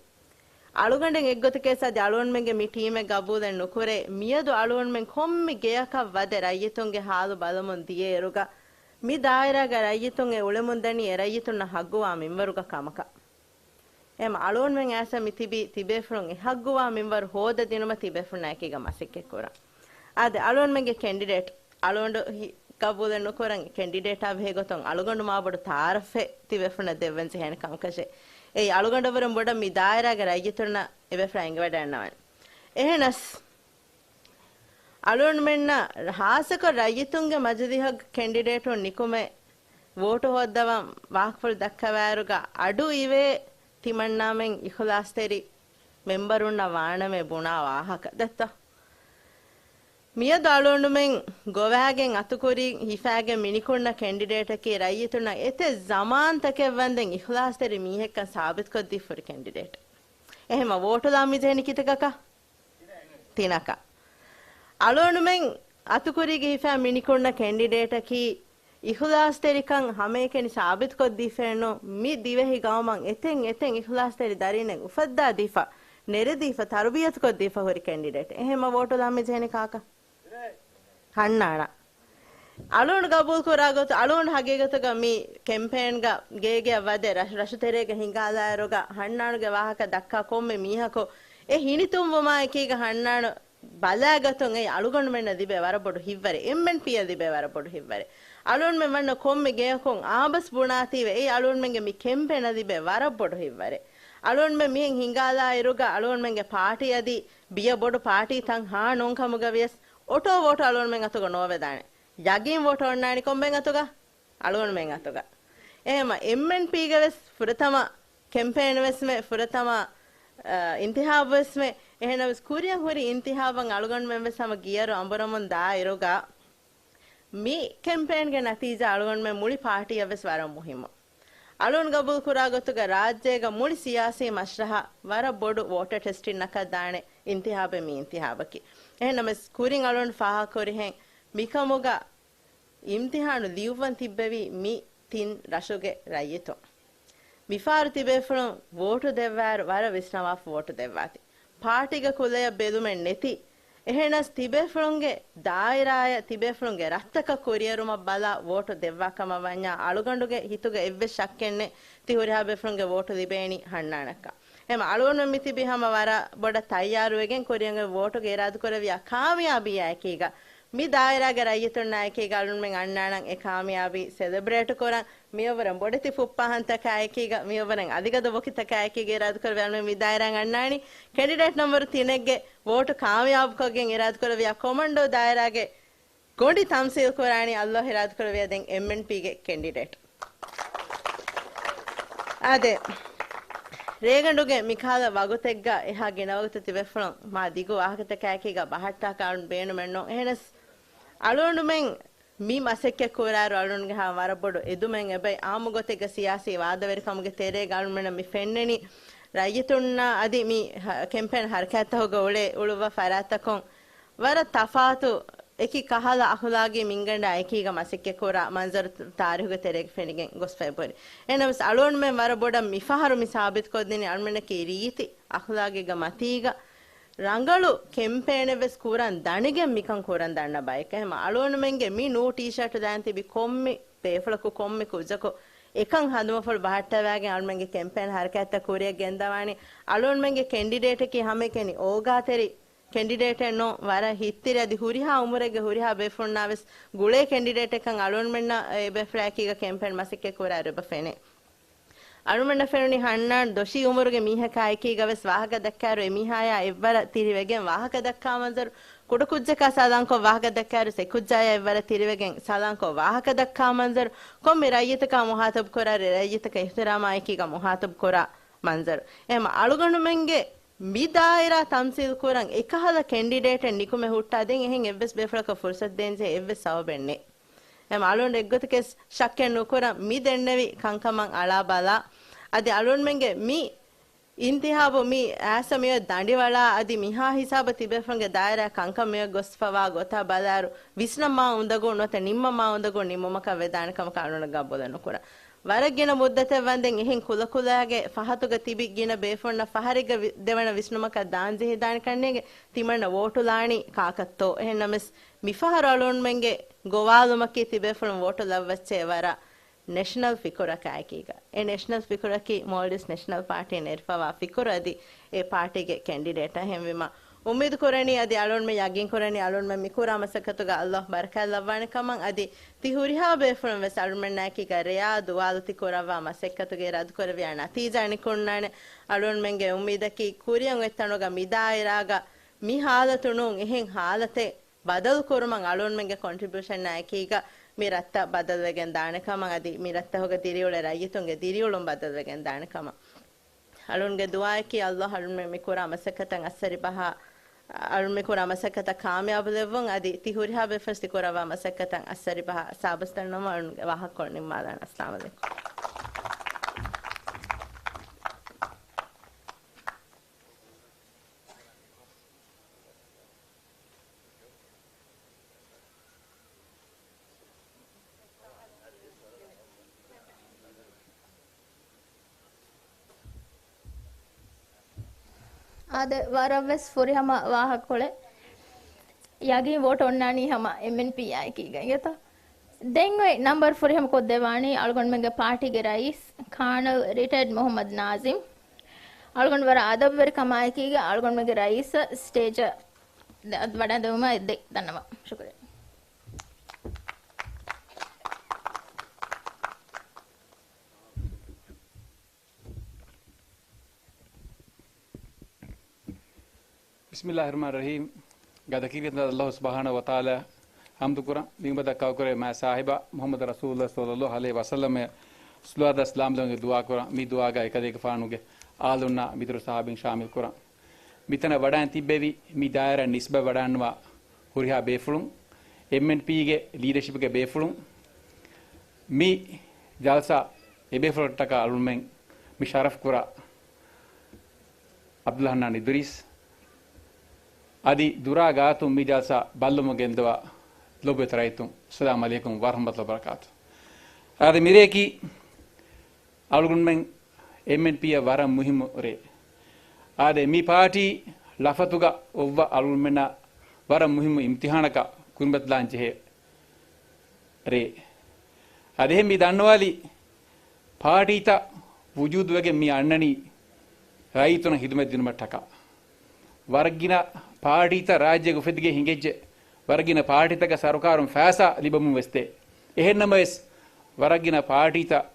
އަޅުގަނޑެއް އެއްގޮތަކަށް އަދި އަޅުގަނޑުމެންގެ މި ޓީމެއް ގަބޫލެއް ނުކުރޭ، މިއަދު އަޅުގަނޑުމެން ކޮންމެ ގެޔަކަށް ވަދެ ރައްޔިތުންގެ ހާލު ބަލަމުން ދިޔައިރުގަ، މި ދާއިރާގަ ރައްޔިތުން އެ އުޅެމުންދަނީ އެ ރައްޔިތުންނަށް ހައްގުވާ މިންވަރުގަ ކަމަކަށް. އެހެމަ އަޅުގަނޑުމެން އައިސް މި ތިބީ ތިބޭފުޅުން އެ ހައްގުވާ މިންވަރު ހޯދަދިނުމަށް ތިބޭފުޅުންނާއެކީގަ މަސައްކަތްކުރަން. އާދެ، އަޅުގަނޑުމެންގެ ކެންޑިޑޭޓް އަޅުގަނޑު ހި-، ގަބޫލެއް ނުކުރަން ކެންޑިޑޭޓާ ބެހޭ ގޮތުން އަޅުގަނޑު މާބޮޑު ތައާރަފެއް ތިބޭފުޅުންނަށް ދެއްވަން ޖެހޭނެ ކަމަކަށެ. އެއީ އަޅުގަނޑަށްވުރެން ބޮޑަށް މި ދާއިރާގެ ރައްޔިތުންނަށް އެބޭފުޅާ އެނގިވަޑައިގަންނަވަން. އެހެނަސް، އަޅުގަނޑުމެންނަށް ހާއްސަކޮށް ރައްޔިތުންގެ މަޖިލީހަށް ކެންޑިޑޭޓުން ނިކުމެ ވޯޓު ހޯއްދަވަން ވާހަކަފުޅު ދައްކަވާއިރުގަ އަޑު އިވޭ ތިމަންނާމެން އިޚުލާސްތެރި މެމްބަރުންނަށް ވާނަމޭ ބުނާ ވާހަކަ ދެއްތޯ؟ މިއަދު އަޅުގަނޑުމެން ގޮވާގެން އަތުކުރި ހިފާގެން މިނިކުންނަ ކެންޑިޑޭޓަކީ ރައްޔިތުންނަށް އެތެއް ޒަމާންތަކެއް ވަންދެން އިޚުލާސްތެރި މީހެއްކަން ސާބިތުކޮށްދީފަ ހުރި ކެންޑިޑޭޓް. އެހެމަ ވޯޓުލާން މިޖެހެނީ ކިތަކަކަށް؟ ތިނަކަށް. އަޅުގަނޑުމެން އަތުކުރީގެ ހިފާ މިނިކުންނަ ކެންޑިޑޭޓަކީ އިޚުލާސްތެރިކަން ހަމައެކަނި ސާބިތުކޮށްދީފައެއްނު، މި ދިވެހި ގައުމަށް އެތެއް އެތެއް އިޚުލާސްތެރި ދަރިންނެއް އުފައްދާދީފަ، ނެރެދީފަ، ތަރުބިޔަތުކޮށްދީފަ ހުރި ކެންޑިޑޭޓް. އެހެމަ ވޯޓުލާން މިޖެހެނީ ކާކަށް؟ ހަންނާނަށް. އަޅުގަނޑު ގަބޫލުކުރާ ގޮތު، އަޅުގަނޑު ހަގީގަތުގަ މި ކެމްޕޭންގަ ގޭގެއަށް ވަދެ ރަށު، ރަށުތެރޭގަ ހިނގާލާއިރުގަ ހަންނާނުގެ ވާހަކަ ދައްކާ ކޮންމެ މީހަކު އެ ހިނިތުންވުމާ އެކީގަ ހަންނާނު ބަލާގަތުން އެއީ އަޅުގަނޑުމެންނަށް ލިބޭ ވަރަށް ބޮޑު ހިތްވަރެއް، އެމްއެންޕީއަށް ލިބޭ ވަރަށް ބޮޑު ހިތްވަރެއް. އަޅުގަނޑުމެން ވަންނަ ކޮންމެ ގެޔަކުން އާބަސް ބުނާތީވެ އެއީ އަޅުގަނޑުމެންގެ މި ކެމްޕޭނަށް ލިބޭ ވަރަށް ބޮޑު ހިތްވަރެއް. އަޅުގަނޑުމެން މިހެން ހިނގާލާއިރުގަ އަޅުގަނޑުމެންގެ ޕާޓީ އަދި ބިޔަ ބޮޑު ޕާޓީތައް ހާ ނޫންކަމުގަ ވިޔަސް އޮޓޯ ވޯޓު އަޅުގަނޑުމެން އަތުގަ ނޯވެދާނެ. ޔަގީން ވޯޓު އޮންނާނީ ކޮންމެ އަތުގަ؟ އަޅުގަނޑުމެން އަތުގަ. އެހެމަ އެމްއެންޕީގެ ވެސް ފުރަތަމަ ކެމްޕޭން ވެސްމެ، ފުރަތަމަ، އަ، އިންތިހާބު ވެސްމެ، އެހެނަސް ކުރިއަށް ހުރި އިންތިހާބަށް އަޅުގަނޑުމެން ވެސް ހަމަ ގިޔަރު އަނބުރަމުން ދާއިރުގަ، މި ކެމްޕޭންގެ ނަތީޖާ އަޅުގަނޑުމެން މުޅި ޕާޓީއަށް ވެސް ވަރަށް މުހިއްމު. އަޅުގަނޑު ގަބޫލު ކުރާ ގޮތުގަ ރާއްޖޭގަ މުޅި ސިޔާސީ މަސްރަހަށް ވަރަށް ބޮޑު ވޯޓަރ ޓެސްޓިންއަކަށް ދާނެ އިންތިހާބެއް މި އިންތިހާބަކީ. އެހެންނަމަވެސް ކުރިން އަޅުގަނޑު ފާހަގަކުރިހެން މިކަމުގަ އިމްތިހާނު ލިޔުއްވަން ތިއްބެވީ މި ތިން ރަށުގެ ރައްޔިތުން. މިފަހަރު ތިބޭފުޅުން ވޯޓު ދެއްވާއިރު ވަރަށް ވިސްނަވާފަ ވޯޓު ދެއްވާތި. ޕާޓީގެ ކުލަޔަށް ބެލުމެއް ނެތި. އެހެނަސް ތިބޭފުޅުންގެ ދާއިރާއަށް ތިބޭފުޅުންގެ ރަށްތަކަށް ކުރިއެރުމަށް ބަލާ ވޯޓު ދެއްވާ ކަމަށް ވަންޏާ އަޅުގަނޑުގެ ހިތުގަ އެއްވެސް ޝައްކެއް ނެތް ތި ހުރިހާ ބޭފުޅުންގެ ވޯޓު ލިބޭނީ ހަންނާނަކަށް. އެހެމަ އަޅުގަނޑު މިތިބީ ހަމަ ވަރަށް ބޮޑަށް ތައްޔާރުވެގެން ކުރިއަށް ވޯޓުގެ އިރާދަކުރެއްވިޔާ ކާމިޔާބީއާ އެކީގަ މި ދާއިރާގެ ރައްޔިތުންނާ އެކީގަ އަޅުންމެން އަންނާނަން އެ ކާމިޔާބީ ސެލެބްރޭޓް ކުރަން. މިއަށްވުރެން ބޮޑެތި ފުއްޕާހަންތަކާ އެކީގަ، މިއަށްވުރެން އަލިގަދަ ވޮކިތަކާ އެކީގަ އިރާދަކުރެވި އަޅުންމެން މި ދާއިރާއަށް އަންނާނީ. ކެނޑިޑޭޓް ނަމްބަރު ތިނެއްގެ ވޯޓު ކާމިޔާބުކޮށްގެން އިރާދަކުރެއްވިޔާ ކޮމަންޑޫ ދާއިރާގެ ގޮނޑި ތަމްސީލް ކުރާނީ އައްލާހް އިރާދަކުރެއްވިޔާ ދެން އެމްއެންޕީގެ ކެނޑިޑޭޓް. އާދެ، ރޭގަނޑުގެ މިކަހަލަ ވަގުތެއްގަ އެހާ ގިނަ ވަގުތު ތިބޭފުޅުން މާ ދިގު ވާހަކަތަކާއެކީގަ ބަހައްޓާކަށް އަޅުން ބޭނުމެއް ނޫން. އެހެނަސް އަޅުގަނޑުމެން މި މަސައްކަތް ކުރާއިރު އަޅުގަނޑުގެ ހާ ވަރަށް ބޮޑު އެދުމެއް އެބައި. އާއްމު ގޮތެއްގަ ސިޔާސީ ވާދަވެރިކަމުގެ ތެރޭގަ އަޅުމެންނަށް މި ފެންނަނީ ރައްޔިތުންނާ އަދި މި ހަ-، ކެމްޕޭން ހަރަކާތްތަކުގަ އުޅޭ އުޅުއްވާ ފަރާތްތަކުން ވަރަށް ތަފާތު އެކި ކަހަލަ އަޚުލާގީ މިންގަނޑާ އެކީގަ މަސައްކަތް ކުރާ މަންޒަރު ތާރީހުގެ ތެރޭގަ ފެނިގެން ގޮސްފައި ބުރި. އެހެނަސް އަޅުގަނޑުމެން ވަރަށް ބޮޑަށް މިފަހަރު މި ސާބިތުކޮށްދިނީ އަޅުމެންނަކީ ރީތި އަޚުލާގީގެ މަތީގަ ރަނގަޅު ކެމްޕޭނެއް ވެސް ކުރަން ދަނިގެން މިކަން ކުރަން ދަންނަ ބަޔަކަށް. އެހެންމަ އަޅުގަނޑުމެންގެ މި ނޫ ޓީޝާޓު ދާން ތިބި ކޮންމެ ބޭފުޅަކު ކޮންމެ ކުއްޖަކު އެކަން ހަނދުމަފުޅު ބަހައްޓަވާގެން އަޅުމެންގެ ކެމްޕޭން ހަރަކާތްތައް ކުރިއަށް ގެންދަވާނީ. އަޅުގަނޑުމެންގެ ކެންޑިޑޭޓަކީ ހަމައެކަނި އޯގާތެރި ކެންޑިޑޭޓެއް ނޫން، ވަރަށް ހިތްތިރި އަދި ހުރިހާ އުމުރެއްގެ ހުރިހާ ބޭފުޅުންނާ ވެސް ގުޅޭ ކެންޑިޑޭޓެއްކަން އަޅުގަނޑުމެންނަށް އެ ބޭފުޅާއެކީގަ ކެމްޕޭން މަސައްކަތް ކުރާއިރު އެބަ ފެނޭ. އަޅުމެންނަށް ފެނުނީ ހަންނާން ދޮށީ އުމުރުގެ މީހަކާ އެކީގަ ވެސް ވާހަކަ ދައްކާއިރު އެ މީހާޔާ އެއްވަރަށް ތިރިވެގެން ވާހަކަ ދައްކާ މަންޒަރު، ކުޑަކުއްޖަކާ ސަލާންކޮށް ވާހަކަ ދައްކާއިރު ސެކުއްޖާޔާ އެއްވަރަށް ތިރިވެގެން ސަލާންކޮށް ވާހަކަ ދައްކާ މަންޒަރު، ކޮންމެ ރައްޔިތަކާ މުހާތަބު ކުރާއިރު އެ ރައްޔިތަކަށް އިޙްތިރާމާ އެކީގަ މުހާތަބު ކުރާ މަންޒަރު. އެހެންމަ އަޅުގަނޑުމެންގެ މި ދާއިރާ ތަމްސީލް ކުރަން އެކަހަލަ ކެންޑިޑޭޓެއް ނިކުމެ ހުއްޓާ ދެން އެހެން އެއްވެސް ބޭފުޅަކަށް ފުރުސަތު ދޭންޖެހޭ އެއްވެސް ސަބަބެއް ނެތް. އެހެންމަ އަޅުގަނޑު އެއްގޮތަކަސް ޝައްކެއް ނުކުރަން މި ދެންނެވި ކަންކަމަށް އަޅާ ބަލާ. އަދި އަޅުގަނޑުމެންގެ މި އިންތިހާބު މި އައިސް މިއޮތް ދަނޑިވަޅާ އަދި މިހާ ހިސާބަށް ތިބޭފުޅުންގެ ދާއިރާ ކަންކަން މިއޮތް ގޮސްފަވާ ގޮތާ ބަލާއިރު، ވިސްނަމާ އުނދަގޫ ނުވަތަ ނިންމަމާ އުނދަގޫ ނިންމުމަކަށް ވެދާނެ ކަމަކަށް އަޅުގަނޑު ގަބޫލެއް ނުކުރަން. ވަރަށް ގިނަ މުއްދަތެއް ވަންދެން އެހެން ކުލަކުލައިގެ ފަހަތުގަ ތިބި ގިނަ ބޭފުޅުންނަށް ފަހަރެއްގަ ވި-، ދެވަނަ ވިސްނުމަކަށް ދާންޖެހިދާނެ ކަންނޭނގެ ތިމަންނަ ވޯޓު ލާނީ ކާކަށްތޯ؟ އެހެންނަމަވެސް މިފަހަރު އަޅުގަނޑުމެންގެ ގޮވާލުމަކީ ތިބޭފުޅުން ވޯޓު ލައްވައްޗޭ ވަރަށް ނެޝަނަލް ފިކުރަކާއެކީގަ. އެ ނެޝަނަލް ފިކުރަކީ މޯލްޑިވްސް ނެޝަނަލް ޕާޓީން ނެރިފަވާ ފިކުރު އަދި އެ ޕާޓީގެ ކެންޑިޑޭޓަށް. އެހެންވީމަ، އުއްމީދު ކުރަނީ އަދި އަޅުގަނޑުމެން ޔަގީން ކުރަނީ އަޅުގަނޑުމެން މި ކުރާ މަސައްކަތުގަ އައްލާހް ބަރަކާތް ލައްވާނެ ކަމަށް އަދި ތި ހުރިހާ ބޭފުޅުން ވެސް އަޅުގަނޑުމެންނާއެކީގަ ރެޔާ ދުވާލު ތި ކުރައްވާ މަސައްކަތުގެ އިރާދަކުރެއްވިޔާ ނަތީޖާ ނިކުންނާނެ. އަޅުގަނޑުމެންގެ އުއްމީދަކީ ކުރިއަށް އޮތް ތަނުގަ މި ދާއިރާގަ މި ހާލަތު ނޫން އެހެން ހާލަތެއް ބަދަލު ކުރުމަށް އަޅުގަނޑުމެންގެ ކޮންޓްރިބިއުޝަންއާ އެކީގަ މި ރަށްތައް ބަދަލުވެގެން ދާނެ ކަމަށް އަދި މި ރަށްތަކުގަ ދިރިއުޅޭ ރައްޔިތުންގެ ދިރިއުޅުން ބަދަލުވެގެން ދާނެ ކަމަށް. އަޅުންގެ ދުޢާއަކީ އައްލާހް އަޅުންމެން މި ކުރާ މަސައްކަތަށް އައްސަރި ބަހާ، އަޅުން މި ކުރާ މަސައްކަތަށް ކާމިޔާބު ލެއްވުން އަދި ތި ހުރިހާ ބޭފުޅުން ތި ކުރައްވާ މަސައްކަތަށް އައްސަރި ބަހާ ސާބަސް ދަންނަވަމުން އަޅުންގެ ވާހަކަކޮޅު ނިންމާލާނެ. އައްސަލާމު ޢަލައިކުމް. އާދެ، ވަރަށްވެސް ފުރިހަމަ ވާހަކަކޮޅެއް. ޔަގީން ވޯޓް އޮންނާނީ ހަމަ އެމްއެންޕީއާ އެކީގައި އެތަ؟ ދެން އޮތް ނަމްބަރު ފުރިހަމަ ކޮށްދެވާނީ އަޅުގަނޑުމެންގެ ޕާޓީގެ ރައީސް ކާނަލް ރިޓަޔަރޑް މުޙައްމަދު ނާޒިމް. އަޅުގަނޑު ވަރަށް އަދަބުވެރިކަމާއެކީގަ އަޅުގަނޑުމެންގެ ރައީސަށް ސްޓޭޖަށް ވަޑައިދެވުމަށް އެއްދެ ދަންނަވަން. ޝުކުރިއްޔާ. ބިސްމިއްލާހި ރަޙްމާނި ރަޙީމް. ގަދަކީރިތަން އައްލާހު ސުބްޙާނަހު ވަތަޢާލާ ޙަމްދު ކުރަން، މި އުމަތަށް ކައުކުރެ މާތް ސާހިބާ މުޙައްމަދު ރަސޫލުﷲ ޞައްލައްލާހު ޢަލައިހި ވަސައްލަމަށް ޞަލަވާތު ސަލާމް ދެވުން ދުޢާ ކުރަން، މި ދުޢާގަ އެކަލޭގެފާނުގެ އާލުންނާ މިތުރު ޞަޙާބީން ޝާމިލް ކުރަން. މިތަނަށް ވަޑައިން ތިއްބެވި މި ދާއިރާ ނިސްބަތް ވަޑައިންނަވާ ހުރިހާ ބޭފުޅުން، އެމްއެންޕީގެ ލީޑަޝިޕްގެ ބޭފުޅުން، މި ޖަލްސާ އެބޭފުޅަކަށްޓަކާ އަޅުމެން މި ޝަރަފް ކުރާ ޢަބްދުﷲ ޙަންނާން އިދުރީސް، އަދި ދުރާ ގާތުން މި ޖަލްސާ ބައްލަވަމުން ގެންދަވާ ލޮބުވެތި ރައްޔިތުން، އައްސަލާމު ޢަލައިކުމް ވަރަޙްމަތުﷲ ވަބަރަކާތު. އާދެ، މިރެއަކީ އަޅުގަނޑުމެން އެމްއެންޕީއަށް ވަރަށް މުހިއްމު ރޭ. އާދެ، މި ޕާޓީ ޅަފަތުގަ އޮއްވަ އަޅުގަނޑުމެންނަށް ވަރަށް މުހިއްމު އިމްތިޙާނަކަށް ކުރިމަތިލާން ޖެހޭ ރޭ. އަދި އެހެން މި ދަންނަވާލި ޕާޓީތައް ވުޖޫދުވެގެން މި އަންނަނީ ރައްޔިތުންނަށް ޚިދުމަތް ދިނުމަށްޓަކާ. ވަރަށް ގިނަ ޕާޓީތައް ރާއްޖޭގަ އުފެދިގެން ހިނގައްޖެ. ވަރަށް ގިނަ ޕާޓީތަކަށް ސަރުކާރުން ފައިސާ ލިބަމުން ވެސް ދޭ. އެހެން ނަމަވެސް، ވަރަށް ގިނަ ޕާޓީތައް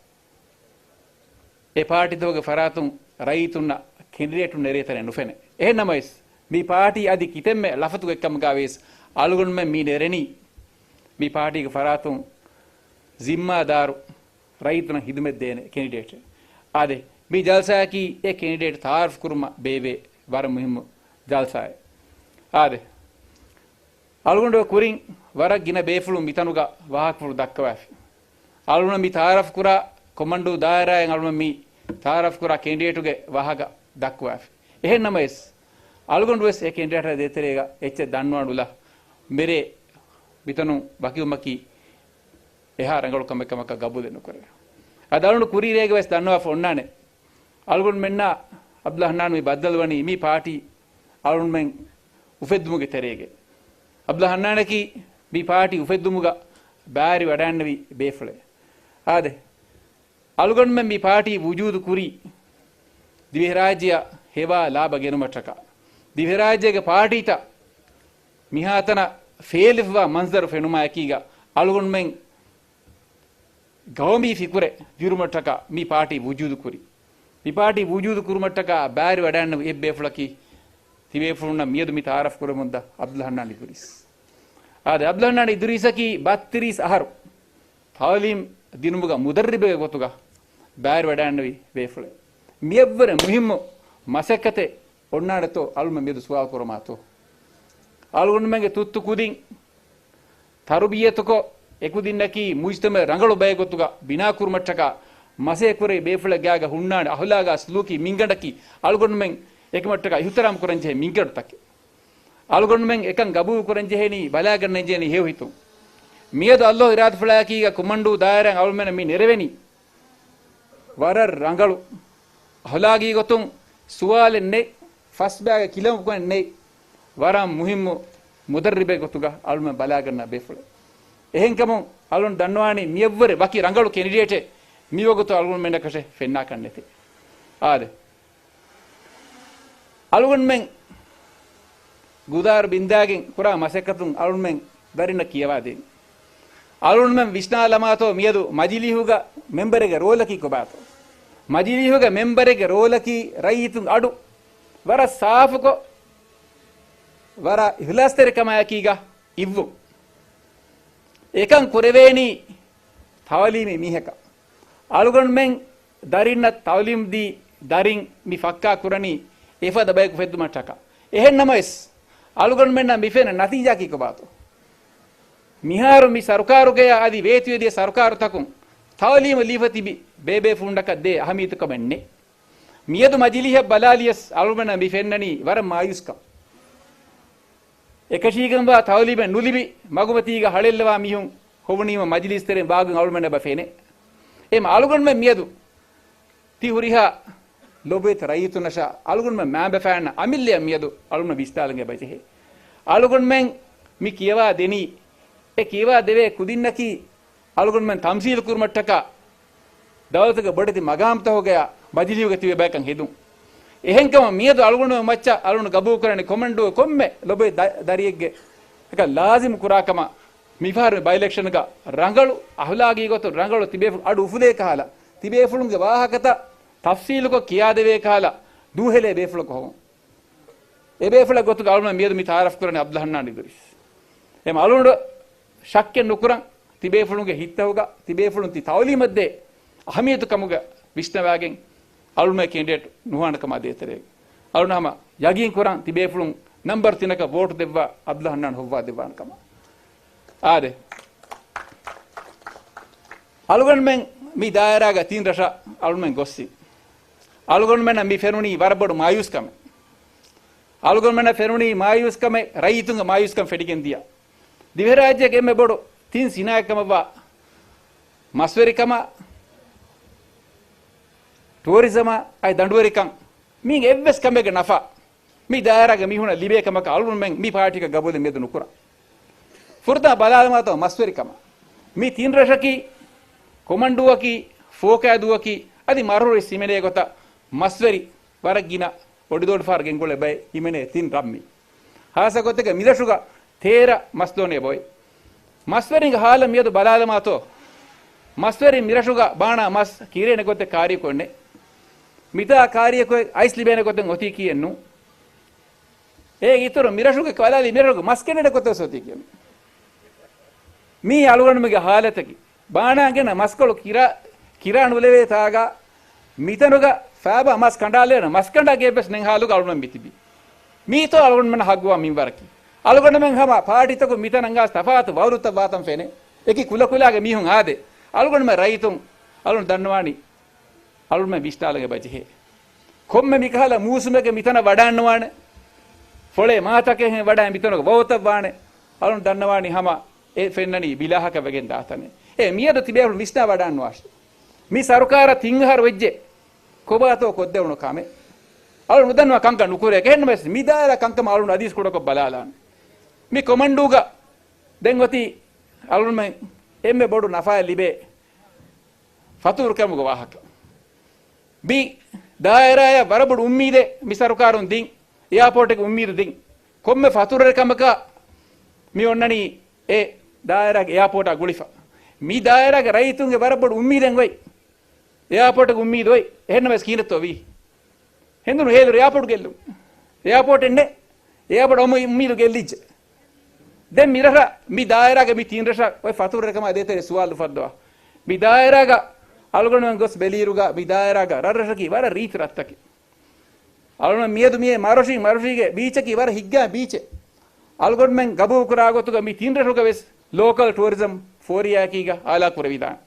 އެ ޕާޓީތަކުގެ ފަރާތުން ރައްޔިތުންނަށް ކެނޑިޑޭޓުން ނެރޭ ތަނެއް ނުފެނޭ. އެހެން ނަމަވެސް، މި ޕާޓީ އަދި ކިތަންމެ ލަފަތުގެ އެއްކަމުގަ ވިޔަސް އަޅުގަނޑުމެން މި ނެރެނީ މި ޕާޓީގެ ފަރާތުން ޒިންމާދާރު ރައްޔިތުންނަށް ހިދުމަތް ދޭނެ ކެނޑިޑޭޓެއް. އާދެ، މި ޖަލްސާއަކީ އެ ކެނޑިޑޭޓް ތައާރަފް ކުރުމަށް ބޭއްވޭ ވަރަށް މުހިއްމު ޖަލްސާއެއް. އާދެ، އަޅުގަނޑު ކުރިން ވަރަށް ގިނަ ބޭފުޅުން މިތަނުގަ ވާހަކަފުޅު ދައްކަވާފި. އަޅުގަނޑު މި ތައާރަފް ކުރާ ކޮމަންޑޫ ދާއިރާއިން އަޅުގަނޑު މި ތައާރަފް ކުރާ ކެނޑިޑޭޓުގެ ވާހަކަ ދައްކަވާފި. އެހެން ނަމަވެސް، އަޅުގަނޑު ވެސް އެ ކެނޑިޑޭޓާ ދޭތެރޭގަ އެއްޗެއް ދަންނަވާނުލާ މެރޭ މިތަނުން ވަކިވުމަކީ އެހާ ރަނގަޅު ކަމެއް ކަމަކަށް ގަބޫލެއް ނުކުރޭ. އަދި އަޅުގަނޑު ކުރީ ރޭގަ ވެސް ދަންނަވާފަ އޮންނާނެ. އަޅުގަނޑުމެންނާ އަބްދުﷲ ހަންނާން މި ބައްދަލުވަނީ މި ޕާޓީ އަޅުގަނޑުމެން އުފެއްދުމުގެ ތެރޭގައި. އަބްދުﷲ ހަންނާނަކީ މި ޕާޓީ އުފެއްދުމުގަ ބައިވެރިވަޑައިގަންނެވި ބޭފުޅެއް. އާދެ، އަޅުގަނޑުމެން މި ޕާޓީ ވުޖޫދު ކުރީ ދިވެހިރާއްޖެއަށް ހެވާ ލާބަ ގެނުމަށްޓަކާ. ދިވެހިރާއްޖޭގެ ޕާޓީތައް މިހާތަނަށް ފޭލިފަވާ މަންޒަރު ފެނުމާއެކީގަ އަޅުގަނޑުމެން ގައުމީ ފިކުރެއް ދިއުމަށްޓަކާ މި ޕާޓީ ވުޖޫދު ކުރީ. މި ޕާޓީ ވުޖޫދު ކުރުމަށްޓަކާ ބައިވެރިވަޑައިގަންނެވި އެއްބޭފުޅަކީ ތިބޭފުޅުންނަށް މިއަދު މި ތައާރަފް ކުރަމުންދާ އަބްދުﷲ ހަންނާން އިދުރީސް. އާދެ، އަބްދުﷲ ހަންނާން އިދުރީސަކީ ބައްތިރީސް އަހަރު ތައުލީމް ދިނުމުގަ މުދައްރިބެއްގެ ގޮތުގަ ބައިވެރިވަޑައިގަންނެވި ބޭފުޅެއް. މިއަށްވުރެ މުހިއްމު މަސައްކަތެއް އޮންނާނެތޯ އަޅުމެން މިއަދު ސުވާލު ކުރަމާތޯ؟ އަޅުގަނޑުމެންގެ ތުއްތު ކުދިން ތަރުބިޔަތުކޮށް، އެކުދިންނަކީ މުޖްތަމަޢަށް ރަނގަޅު ބައެއް ގޮތުގަ ބިނާކުރުމަށްޓަކާ މަސައްކަތްކުރެވޭ ބޭފުޅެއްގެ ގާގަ ހުންނާނެ އަހުލާގާ ސުލޫކީ މިންގަނޑަކީ އަޅުގަނޑުމެން އެކަމަށްޓަކާ އިޙުތިރާމް ކުރަންޖެހޭ މިންގަނޑުތަކެއް. އަޅުގަނޑުމެން އެކަން ގަބޫލު ކުރަންޖެހޭނީ ބަލާގަންނަންޖެހޭނީ ހެޔޮ ހިތުން. މިއަދު އައްލާހު އިރާދަފުޅާއެކީގަ ކޮމަންޑޫ ދާއިރާއިން އަޅުމެންނަށް މި ނެރެވެނީ ވަރަށް ރަނގަޅު، އަހުލާގީ ގޮތުން ސުވާލެއް ނެތް، ފަސްބައިގެ ކިލަނބުކަން ނެތް، ވަރަށް މުހިއްމު މުދައްރިބެއް ގޮތުގަ އަޅުމެން ބަލާގަންނަ ބޭފުޅެއް. އެހެންކަމުން އަޅުން ދަންނަވާނީ މިއަށްވުރެ ވަކި ރަނގަޅު ކެނޑިޑޭޓެއް މިވަގުތު އަޅުގަނޑުމެންނަކަށެއް ފެންނާކަށް ނެތޭ. އާދެ. އަޅުގަނޑުމެން ގުދާރު ބިންދާގެން ކުރާ މަސައްކަތުން އަޅުންމެން ދަރިންނަށް ކިޔަވާދޭން. އަޅުންމެން ވިސްނާލަމާތޯ މިއަދު މަޖިލީހުގަ މެންބަރެއްގެ ރޯލަކީ ކޮބާތޯ؟ މަޖިލީހުގެ މެންބަރެއްގެ ރޯލަކީ ރައްޔިތުން އަޑު ވަރަށް ސާފުކޮށް، ވަރަށް އިޚްލާޞްތެރިކަމާއެކީގަ އިއްވުން. އެކަން ކުރެވޭނީ ތައުލީމީ މީހަކަށް. އަޅުގަނޑުމެން ދަރިންނަށް ތައުލީމް ދީ، ދަރިން މި ފައްކާ ކުރަނީ އެފަދަ ބަޔަކު އުފެއްދުމަށްޓަކާ. އެހެން ނަމަވެސް، އަޅުގަނޑުމެންނަށް މި ފެންނަ ނަތީޖާއަކީ ކޮބާތޯ؟ މިހާރު މި ސަރުކާރުގަޔާ އަދި ވޭތުވެދިޔަ ސަރުކާރުތަކުން ތައުލީމު ލިޔެފަ ތިބި ބޭބޭފުޅުންނަކަށް ދޭ އަހަމިއްޔަތުކަމެއް ނެތް. މިއަދު މަޖިލީހަށް ބަލާލިޔަސް އަޅުގަނޑަށް މި ފެންނަނީ ވަރަށް މާޔޫސްކަން. އެކަށީގެންވާ ތައުލީމެއް ނުލިބި މަގުމަތީގަ ހަޅޭއްލަވާ މީހުން ހޮވުނީމަ މަޖިލީސް ތެރެއިން ވާގޮތް އަޅުގަނޑަށް އެބަ ފެނޭ. އެހެން އަޅުގަނޑުމެން މިއަދު ތި ހުރިހާ ލޮބުވެތި ރައްޔިތުންނަށާ އަޅުގަނޑުމެން މައިންބަފައިންނަށް އަމިއްލައަށް މިއަދު އަޅުގަނޑު ވިސްނާލަން އެބަޖެހޭ. އަޅުގަނޑުމެން މި ކިޔަވާ ދެނީ، އެ ކިޔަވާ ދެވޭ ކުދިންނަކީ އަޅުގަނޑުމެން ތަމްސީލު ކުރުމަށްޓަކާ ދައުލަތުގެ ބޮޑެތި މަގާމްތަކުގަޔާ މަޖިލީހުގަ ތިބޭ ބަޔަކަށް ހެދުން. އެހެންކަމަށް މިއަދު އަޅުގަނޑުމެން މައްޗަށް އަޅުގަނޑު ގަބޫލުކުރަނީ ކޮމަންޑޫ ކޮންމެ ލޮބުވެތި ދަ-، ދަރިއެއްގެ އެކަން ލާޒިމު ކުރާކަމަށް. މިފަހަރު މި ބައި އިލެކްޝަންގަ ރަނގަޅު އަހުލާގީ ގޮތުން ރަނގަޅު ތިބޭފުޅުން އަޑު އުފުލޭ ކަހަލަ، ތިބޭފުޅުންގެ ވާހަކަތައް ތަފްސީލުކޮށް ކިޔާދެވޭ ކަހަލަ، ދޫހެލޭ ބޭފުޅަކު ހޮވުން. އެބޭފުޅެއް ގޮތުގަ އަޅުމެން މިއަދު މި ތައާރަފް ކުރަނީ އަބްދުﷲ ހަންނާން އިދުރީސް. އެމަ އަޅުގަނޑު ޝައްކެއް ނުކުރަން، ތިބޭފުޅުންގެ ހިތްތަކުގަ ތިބޭފުޅުން ތި ތައުލީމަށްދޭ އަހަމިއްޔަތު ކަމުގަ ވިސްނަވާގެން އަޅުމެން ކެނޑިޑޭޓް ނުހާނެ ކަމާ ދޭތެރޭގަ. އަޅުން ހަމަ ޔަގީން ކުރަން ތިބޭފުޅުން ނަމްބަރު ތިނަކަށް ވޯޓު ދެއްވާ އަބްދުﷲ ހަންނާން ހޮއްވާ ދެއްވާނެ ކަމަށް. އާދެ. އަޅުގަނޑުމެން މި ދާއިރާގަ ތިން ރަށަށް އަޅުމެން ގޮއްސި. އަޅުގަނޑުމެންނަށް މި ފެނުނީ ވަރަށް ބޮޑު މާޔޫސްކަމެއް. އަޅުގަނޑުމެންނަށް ފެނުނީ މާޔޫސްކަމެއް ރައްޔިތުންގެ މާޔޫސްކަން ފެނިގެން ދިޔަ. ދިވެހިރާއްޖޭގެ އެންމެ ބޮޑު ތިން ސިނާއަތް ކަމަށްވާ މަސްވެރިކަމާ، ޓޫރިޒަމާ، އަދި ދަނޑުވެރިކަން، މީގެ އެއްވެސް ކަމެއްގެ ނަފާ މި ދާއިރާގެ މީހުނަށް ލިބޭ ކަމަކަށް އަޅުގަނޑުމެން މި ޕާޓީއަކަށް ގަބޫލެއް މިއަދު ނުކުރަން. ފުރަތަމަ ބަލާލަމާތޯ މަސްވެރިކަމަށް. މި ތިން ރަށަކީ، ކޮމަންޑޫއަކީ، ފޯކައިދޫއަކީ، އަދި މަރުހުރި ހިމެނޭ ގޮތަށް މަސްވެރި ވަރަށް ގިނަ އޮޑިދޯޑިފަހަރު ގެންގުޅޭ ބައެއް ހިމެނޭ ތިން ރަށް މީ. ހާއްސަ ގޮތެއްގަ މިރަށުގަ ތޭރަ މަސްދޯނޭ ބޮއެ. މަސްވެރިންގެ ހާލަށް މިއަދު ބަލާލަމާތޯ؟ މަސްވެރިން މިރަށުގަ ބާނާ މަސް ކިރޭނެ ގޮތެއް ކާރިއަކު އޮންނެ. މިތާ ކާރިއަކު އައިސް ލިބޭނެ ގޮތެއް އޮތީކީއެއްނު. އޭގެ އިތުރު މިރަށުގެ ބަލާލީ މިރަށުގެ މަސް ކެނޑޭނެ ގޮތެއް އޮތީކީއެއްނު. މީ އަޅުގަނޑުމެންގެ ހާލަތަކީ. ބާނާގެން މަސްކޮޅު ކިރާ، ކިރާ ނުލެވޭ ތާގަ މިތަނުގަ ފާބާ މަސް ކަނޑާލޭނެ މަސްކަނޑާ ގެއްވެސް ނެތް ހާލުގަ އަޅުގަނޑު މިތިބީ. މީތޯ އަޅުގަނޑުމެން ހައްގުވާ މިންވަރަކީ. އަޅުގަނޑުމެން ހަމަ ޕާޓީތަކުން މިތަނަށް އަނގާސް ތަފާތު ވައުލުތައް ވާތަން ފެނޭ. އެކި ކުލަކުލާގެ މީހުން އާދޭ. އަޅުގަނޑުމެން ރައްޔިތުން އަޅުން ދަންނަވާނީ އަޅުންމެ ވިސްނާލަން އެބަޖެހޭ. ކޮންމެ މިކަހަލަ މޫސުމެއްގެ މިތަނަށް ވަޑާންނުވާނެ. ފޮޅޭ މާތަކެއްހެން ވަޑާ މިތަނުގަ ވައުތައް ވާނެ. އަޅުން ދަންނަވާނީ ހަމަ އެ ފެންނަނީ ބިލާހަކަށް ވެގެން ދާތަނެއް. އެ މިއަދު ތިބޭފުޅުން ވިސްނާ ވަޑާންނުވާށޭ. މި ސަރުކާރަށް ތިން އަހަރު ވެއްޖެ. ކޮބާތޯ ކޮށްދެވުނު ކަމެއް؟ އަޅުން ނުދަންނަވާ ކަންކަން ނުކުރޭ. އެހެންނަމަވެސް މި ދާއިރާ ކަންކަމަށް އަޅުން އަދިވެސް ކުޑަކޮށް ބަލާލާނެ. މި ކޮމަންޑޫގަ ދެން އޮތީ އަޅުންމެ އެންމެ ބޮޑު ނަފާއެއް ލިބޭ ފަތުރުކަމުގެ ވާހަކަ. މި ދާއިރާއަށް ވަރަށް ބޮޑު އުއްމީދެއް މި ސަރުކާރުން ދިން، އެއާޕޯޓެއްގެ އުއްމީދު ދިން. ކޮންމެ ފަތުރުވެރިކަމަކާ މި އޮންނަނީ އެ ދާއިރާގެ އެއާޕޯޓާ ގުޅިފަ. މި ދާއިރާގެ ރައްޔިތުންގެ ވަރަށް ބޮޑު އުއްމީދެއް އޮތް. އެއާޕޯޓެއްގެ އުއްމީދު އޮތް. އެހެންނަމަވެސް ކިހިނެއްތޯ ވީ؟ ހެނދުނު ހޭލުރު އެއާޕޯޓް ގެއްލުން. އެއާޕޯޓެއް ނެތް. އެއާޕޯޓް އަމު އުއްމީދު ގެއްލިއްޖެ. ދެން މިރަށަށް މި ދާއިރާގެ މި ތިން ރަށަށް އޮތް ފަތުރުވެރިކަމާ ދޭތެރޭ ސުވާލު އުފައްދަވާ. މި ދާއިރާގަ އަޅުގަނޑުމެން ގޮސް ބެލިއިރުގަ މި ދާއިރާގަ ރަށްރަށަކީ ވަރަށް ރީތި ރަށްތަކެއް. އަޅުގަނޑު މިއަދު މިއޭ މަރޮށި، މަރޮށީގެ ބީޗަކީ ވަރަށް ހިތްގައިމު ބީޗެއް. އަޅުގަނޑުމެން ގަބޫލު ކުރާ ގޮތުގަ މި ތިން ރަށުގަ ވެސް ލޯކަލް ޓޫރިޒަމް ފޯރިއާއެކީގަ އާލާ ކުރެވިދާނެ.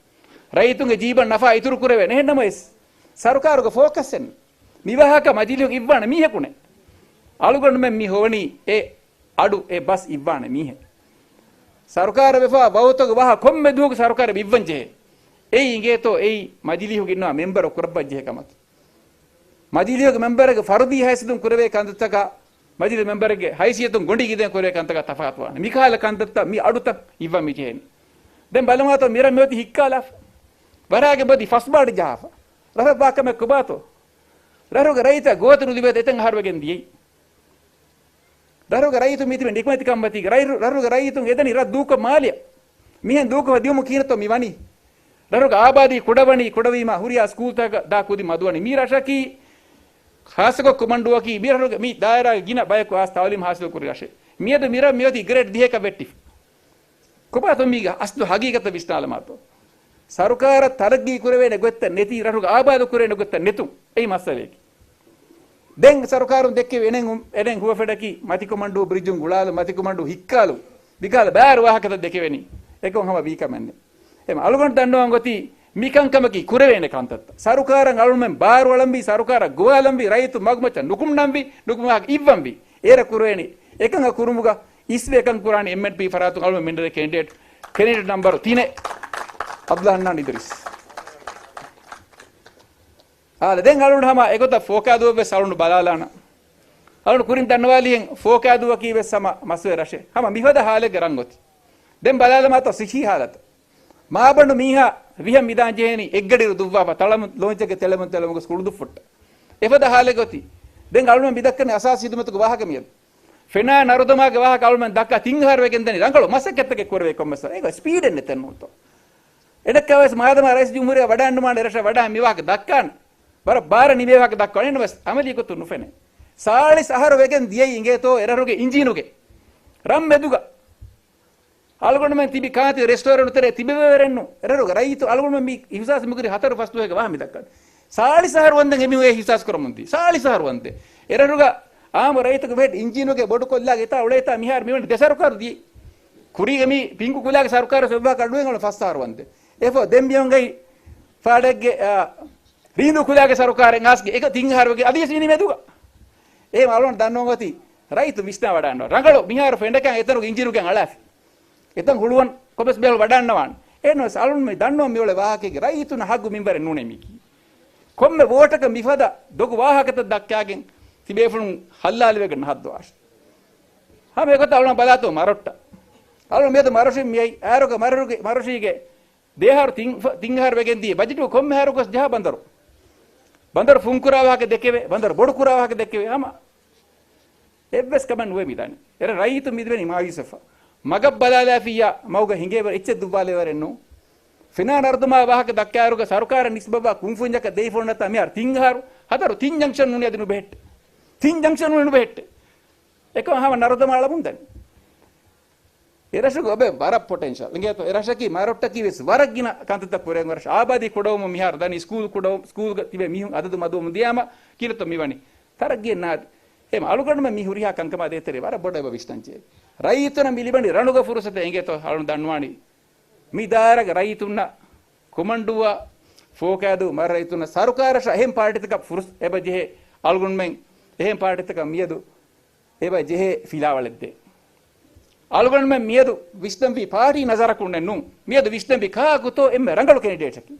ރައްޔިތުންގެ ޖީބަށް ނަފާ އިތުރު ކުރެވޭނެ. އެހެންނަމަވެސް ސަރުކާރުގެ ފޯކަސް އެއްނު. މި ވާހަކަ މަޖިލީހުން އިއްވާނެ މީހަކު ނެތް. އަޅުގަނޑުމެން މި ހޮވަނީ އެ އަޑު އެ ބަސް އިއްވާނެ މީހެއް. ސަރުކާރަށް ވެފާ ވައުތަކު ވާހަކަ ކޮންމެ ދުވަހަކު ސަރުކާރަށް އިއްވަން ޖެހޭ. އެއީ އިނގޭތޯ އެއީ މަޖިލީހުގެ އިންނަވާ މެމްބަރު ކުރައްވަން ޖެހޭ ކަމަކީ. މަޖިލީހުގެ މެމްބަރެއްގެ ފަރުދީ ހައިސިއްޔަތުން ކުރެވޭ ކަންތައްތަކާ މަޖިލީހު މެމްބަރެއްގެ ހައިސިއްޔަތުން ގޮނޑި ގިދައިން ކުރެވޭ ކަންތަކާ ތަފާތުވާނެ. މިކަހަލަ ކަންތައްތައް މި އަޑުތައް އިއްވަން މި ޖެހޭނީ. ދެން ބަލަމާތޯ މިރަށް މިއޮތީ ހިއްކާލާފަ. ވަރާގެ މަތީ ފަސްބާޑި ޖަހާފަ. ރަށަށް ވާ ކަމެއް ކޮބާތޯ؟ ރަށުގެ ރައްޔިތާ ގޯތި ނުލިބޭތޯ އެތަން އަހަރު ވެގެން ދިޔައީ. ރަށުގެ ރައްޔިތުން މިތިބެ ނިކުމެތިކަންމަތީގަ ރައް-، ރަށުގެ ރައްޔިތުން އެދަނީ ރަށް ދޫކޮށް މާލެއަށް. މިހެން ދޫކޮށް ދިޔުމުން ކިހިނެއްތޯ މި ވަނީ؟ ރަށުގެ އާބާދީ ކުޑަވަނީ، ކުޑަވީމާ ހުރިހާ ސްކޫލްތަކަށް ދާ ކުދި މަދުވަނީ. މި ރަށަކީ ޚާއްޞަކޮށް ކޮމަންޑޫއަކީ މި ރަށުގެ މި ދާއިރާގެ ގިނަ ބަޔަކު އައިސް ތައުލީމް ހާސިލް ކުރި ރަށެއް. މިއަދު މިރަށް މިއޮތީ ގްރޭޑް ދިހަކަށް ވެއްޓިފަ. ކޮބާތޯ މީގެ އަސްލު ހަގީގަތަށް ވިސްނާލަމާތޯ؟ ސަރުކާރަށް ތަރައްގީ ކުރެވޭނެ ގޮތްތައް ނެތީ، ރަށުގެ އާބާދު ކުރޭނެ ގޮތްތައް ނެތުން. އެއީ މައްސަލަޔަކީ. ދެން ސަރުކާރުން ދެއްކެވި އެނެއް، އެނެއް ހުވަފެޑަކީ މަތިކޮމަންޑޫ ބްރިޖުން ގުޅާލުން، މަތިކޮމަންޑޫ ހިއްކާލުން. މިކަހަލަ ބާރު ވާހަކަތައް ދެކެވެނީ. އެކަން ހަމަ ވީ ކަމެއް ނެތް. އެމަ އަޅުގަނޑު ދަންނަވަން އޮތީ މިކަންކަމަކީ ކުރެވޭނެ ކަންތައްތައް. ސަރުކާރަށް އަޅުމެން ބާރު އަޅަންވީ، ސަރުކާރަށް ގޮވާލަން ވީ، ރައްޔިތު މަގުމައްޗަށް ނުކުންނަން ވީ، ނުކުމާ އިއްވަން ވީ. އޭރަ ކުރެވޭނީ. އެކަން ކުރުމުގަ އިސްވެ އެކަން ކުރާނީ އެމްއެންޕީ ފަރާތުން އަޅުމެން މިންޑަރެ ކެނޑިޑޭޓް، ކެނޑިޑޭޓް ނަމްބަރު ތިނެއް، އަބްދުﷲ ހަންނާން އިދުރީސް. އާދެ، ދެން އަޅުން ހަމަ އެގޮތަށް ފޯކާދޫއަށް ވެސް އަޅުން ބަލާލާނަން. އަޅުން ކުރިން ދަންނަވާލިހެން ފޯކާދޫއަކީ ވެސް ހަމަ މަސްވެ ރަށެއް. ހަމަ މިފަދަ ހާލެއްގެ ރަށް އޮތީ. ދެން ބަލާލަމާތޯ ސިއްހީ ހާލަތަށް. މާބަނޑު މީހާ ވިހަށް މިދާން ޖެހޭނީ އެއްގަޑިއިރު ދުއްވާފަ ތަޅަމު ލޯންޗެއްގެ ތެޅެމުން ތެޅެމުގަ ކުޅުދުއްފުއްޓަ. އެފަދަ ހާލެއްގަ އޮތީ. ދެން އަޅުމެން މިދައްކަނީ އަސާސީ ހިދުމަތުގެ ވާހަކަ މިއަދު. ފެނާ ނަރުދަމާގެ ވާހަކަ އަޅުމެން ދައްކާ ތިން އަހަރު ވެގެން ދަނީ ރަނގަޅު މަސައްކަތްތަކެއް ކުރެވޭ ކޮންމެސް ވަރެއް. އެގޮތް ސްޕީޑެއް ނެތެއްނޫންތޯ. އެނެއްކާވެސް މާދަމާ ރައީސް ޖުމްހޫރިއްޔާ ވަޑައިންނުމާނެ އެރަށަށް ވަޑައި މިވާހަކަ ދައްކާނެ. ވަރަށް ބާރަށް ނިބޭ ވާހަކަ ދައްކާނެ. އެހެންނަމަވެސް އަމަލީ ގޮތުން ނުފެނޭ. ސާޅީސް އަހަރު ވެގެން ދިޔައީ އިނގޭތޯ އެރަށުގެ އިންޖީނުގެ ރަންމެދުގަ. އަޅުގަނޑުމެން ތިބި ކާންތި ރެސްޓޯރެންޓު ތެރޭ ތިބެވޭވަރެއްނު. އެރަށުގެ ރައްޔިތު އަޅުގަނޑުމެން މި އިހުސާސް މިކުރި ހަތަރު ފަސް ދުވަހެއްގެ ވާހަ މިދައްކަން. ސާޅީސް އަހަރު ވަންދެން އެމީހުން އެ އިހުސާސް ކުރަމުންދީ. ސާޅީސް އަހަރު ވަންދެން. އެރަށުގަ އާއްމު ރައްޔިތަކު ވެހެއްޓި އިންޖީނުގެ ބޮޑުކޮށްލާގެ އެތާ އުޅޭތާ މިހާރު މިވަނީ ދެ ސަރުކާރު ދިޔައީ. ކުރީގެ މި ޕިންކު ކުލާގެ ސަރުކާރު އެއްވާކަށް ނުވެ އަޅު ފަސް އަހަރު ވަންދެން. އެފަ ދެން މިއޮނގައި ފާޑެއްގެ، އާ، ރީނދޫ ކުލާގެ ސަރުކާރެއް އާސްގެ އެކަ ތިން އަހަރު ވެގެން އަދިވެސް މިނި މެދުގަ. އެހެން އަޅުގަނޑު ދަންނަވަން އޮތީ ރައްޔިތު ވިސްނާ ވަޑާން. ރަނގަޅު މިހާރު ފެނޑެކަން އެތަނުގެ އިންޖީނުގެ އަޅާފި. އެތަން ހުޅުވަން ކޮބެސް ބޭހުން ވަޑާންނަވާން. އެހެންވެސް އަޅުން މި ދަންނަވަން މިއުޅޭ ވާހަކައިގެ ރައްޔިތުން ހައްގު މިންވަރެއް ނޫނޭ މީކީ. ކޮންމެ ވޯޓަކަށް މިފަދަ ދޮގު ވާހަކަތައް ދައްކާގެން ތިބޭފުޅުން ހައްލާލިވެގެން ނަހައްދުވާށި. ހަމަ އެގޮތަށް އަޅުން ބަލާތޯ މަރޮއްޓަ. އަޅުން މިއަދު މަރޮށިން މިއައީ އައިރުގަ މަރޮށުގެ، މަރޮށީގެ ދެއަހަރު ތިން، ތިން އަހަރު ވެގެން ދިޔަ ބަޖެޓު ކޮންމެ އަހަރު ގޮސް ޖަހާ ބަނދަރު. ބަނދަރު ފުންކުރާ ވާހަކަ ދެކެވޭ، ބަނދަރު ބޮޑުކުރާ ވާހަކަ ދެކެވޭ. ހަމަ އެއްވެސް ކަމެއް ނުވެ މިދާނެ. އެރަށް ރައްޔިތުން މިދިވެނީ މާޔޫސްވެފަ. މަގަށް ބަލާލާފިއްޔާ މަގުގަ ހިނގޭވަރު އެއްޗެއް ދުއްވާލޭވަރެއް ނޫން. ފެނާ ނަރުދަމާ ވާހަކަ ދައްކާއިރުގަ ސަރުކާރަށް ނިސްބަތްވާ ކުންފުންޏަކަށް ދެއިފުޅުންނަށް މިހާރު ތިން އަހަރު ހަތަރު ތިން ޖަންކްޝަން ނޫނީ އަދި ނުބެހެއްޓެ. ތިން ޖަންކްޝަން ނޫނީ ނުބެހެއްޓެ. އެކަމަށް ހަމަ ނަރުދަމާ އަޅަމުން ދަނީ. އެރަށުގަ އޮބެ ވަރަށް ޕޮޓެންޝަލް. އިނގޭތޯ އެ ރަށަކީ މަރޮއްޓަކީ ވެސް ވަރަށް ގިނަ ކަންތައްތައް ކުރެވުނު ރަށް. އާބާދީ ކުޑަވުމުން މިހާރު ދަނީ ސްކޫލް ކުޑަވު-، ސްކޫލްގަ ތިބޭ މީހުން އަދަދު މަދުވަމުން ދިޔާމަ ކިހިނެއްތޯ މިވަނީ. ތަރައްގީއެއް ނާދި. އެހެން އަޅުގަނޑުމެން މި ހުރިހާ ކަންކަމާ ދޭތެރޭ ވަރަށް ބޮޑަށް އެބަ ވިސްނަންޖެހޭ. ރައްޔިތުންނަށް މި ލިބެނީ ރަނުގަ ފުރުސަތެއް. އިނގޭތޯ އަޅުން ދަންނަވާނީ މި ދާއިރާގެ ރައްޔިތުންނަށް ކޮމަންޑޫއާ ފޯކައިދޫ މަރު ރައްޔިތުންނަށް ސަރުކާރަށާ އެހެން ޕާޓީތަކަށް ފުރުސަ އެބަ ޖެހޭ. އަޅުގަނޑުމެން އެހެން ޕާޓީތަކަށް މިއަދު އެބަ ޖެހޭ ފިލާވަޅެއްދޭ. އަޅުގަނޑުމެން މިއަދު ވިސްނަންވީ ޕާޓީ ނަޒަރަކުންނެއް ނޫން. މިއަދު ވިސްނަންވީ ކާކުތޯ އެންމެ ރަނގަޅު ކެނޑިޑޭޓަކީ.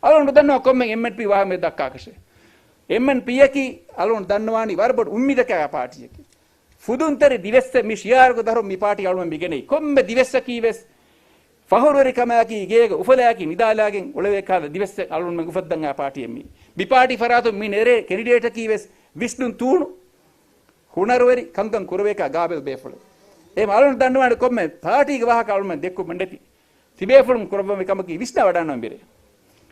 އަޅުގަނޑު ދަންނަވާ ކޮންމެ އެމްއެންޕީ ވާހަކަ މި ދައްކާކަށެއް. އެމްއެންޕީއަކީ އަޅުގަނޑު ދަންނަވާނީ ވަރަށް ބޮޑު އުއްމީދަކާ ޕާޓީއަކީ. ފުދުންތެރި ދިވެއްސެއް މި ޝިއާރުގެ ދަށުން މި ޕާޓީ އަޅުގަނޑުމެން މިގެނައީ. ކޮންމެ ދިވެއްސަކީ ވެސް ފަހުރުވެރިކަމާއެކީ ގޭގަ އުފަލާއެކީ ނިދާލާގެން އުޅެވޭ ކަހަލަ ދިވެއްސެއް އަޅުގަނޑުމެން އުފައްދަން އައި ޕާޓީއެއް މީ. މި ޕާޓީ ފަރާތުން މި ނެރޭ ކެނޑިޑޭޓަކީ ވެސް ވިސްނުން ތޫނު ހުނަރުވެރި ކަންކަން ކުރެވޭކާ ގާބިލް ބޭފުޅެއް. އެހެން އަޅުގަނޑު ދަންނަވާނެ ކޮންމެ ޕާޓީގެ ވާހަކަ އަޅުގަނޑުމެން ދެއްކުމެއް ނެތި. ތިބޭފުޅުން ކުރައްވަންވީ ކަމަކީ ވިސްނާ ވަޑާންނަ މިރޭ.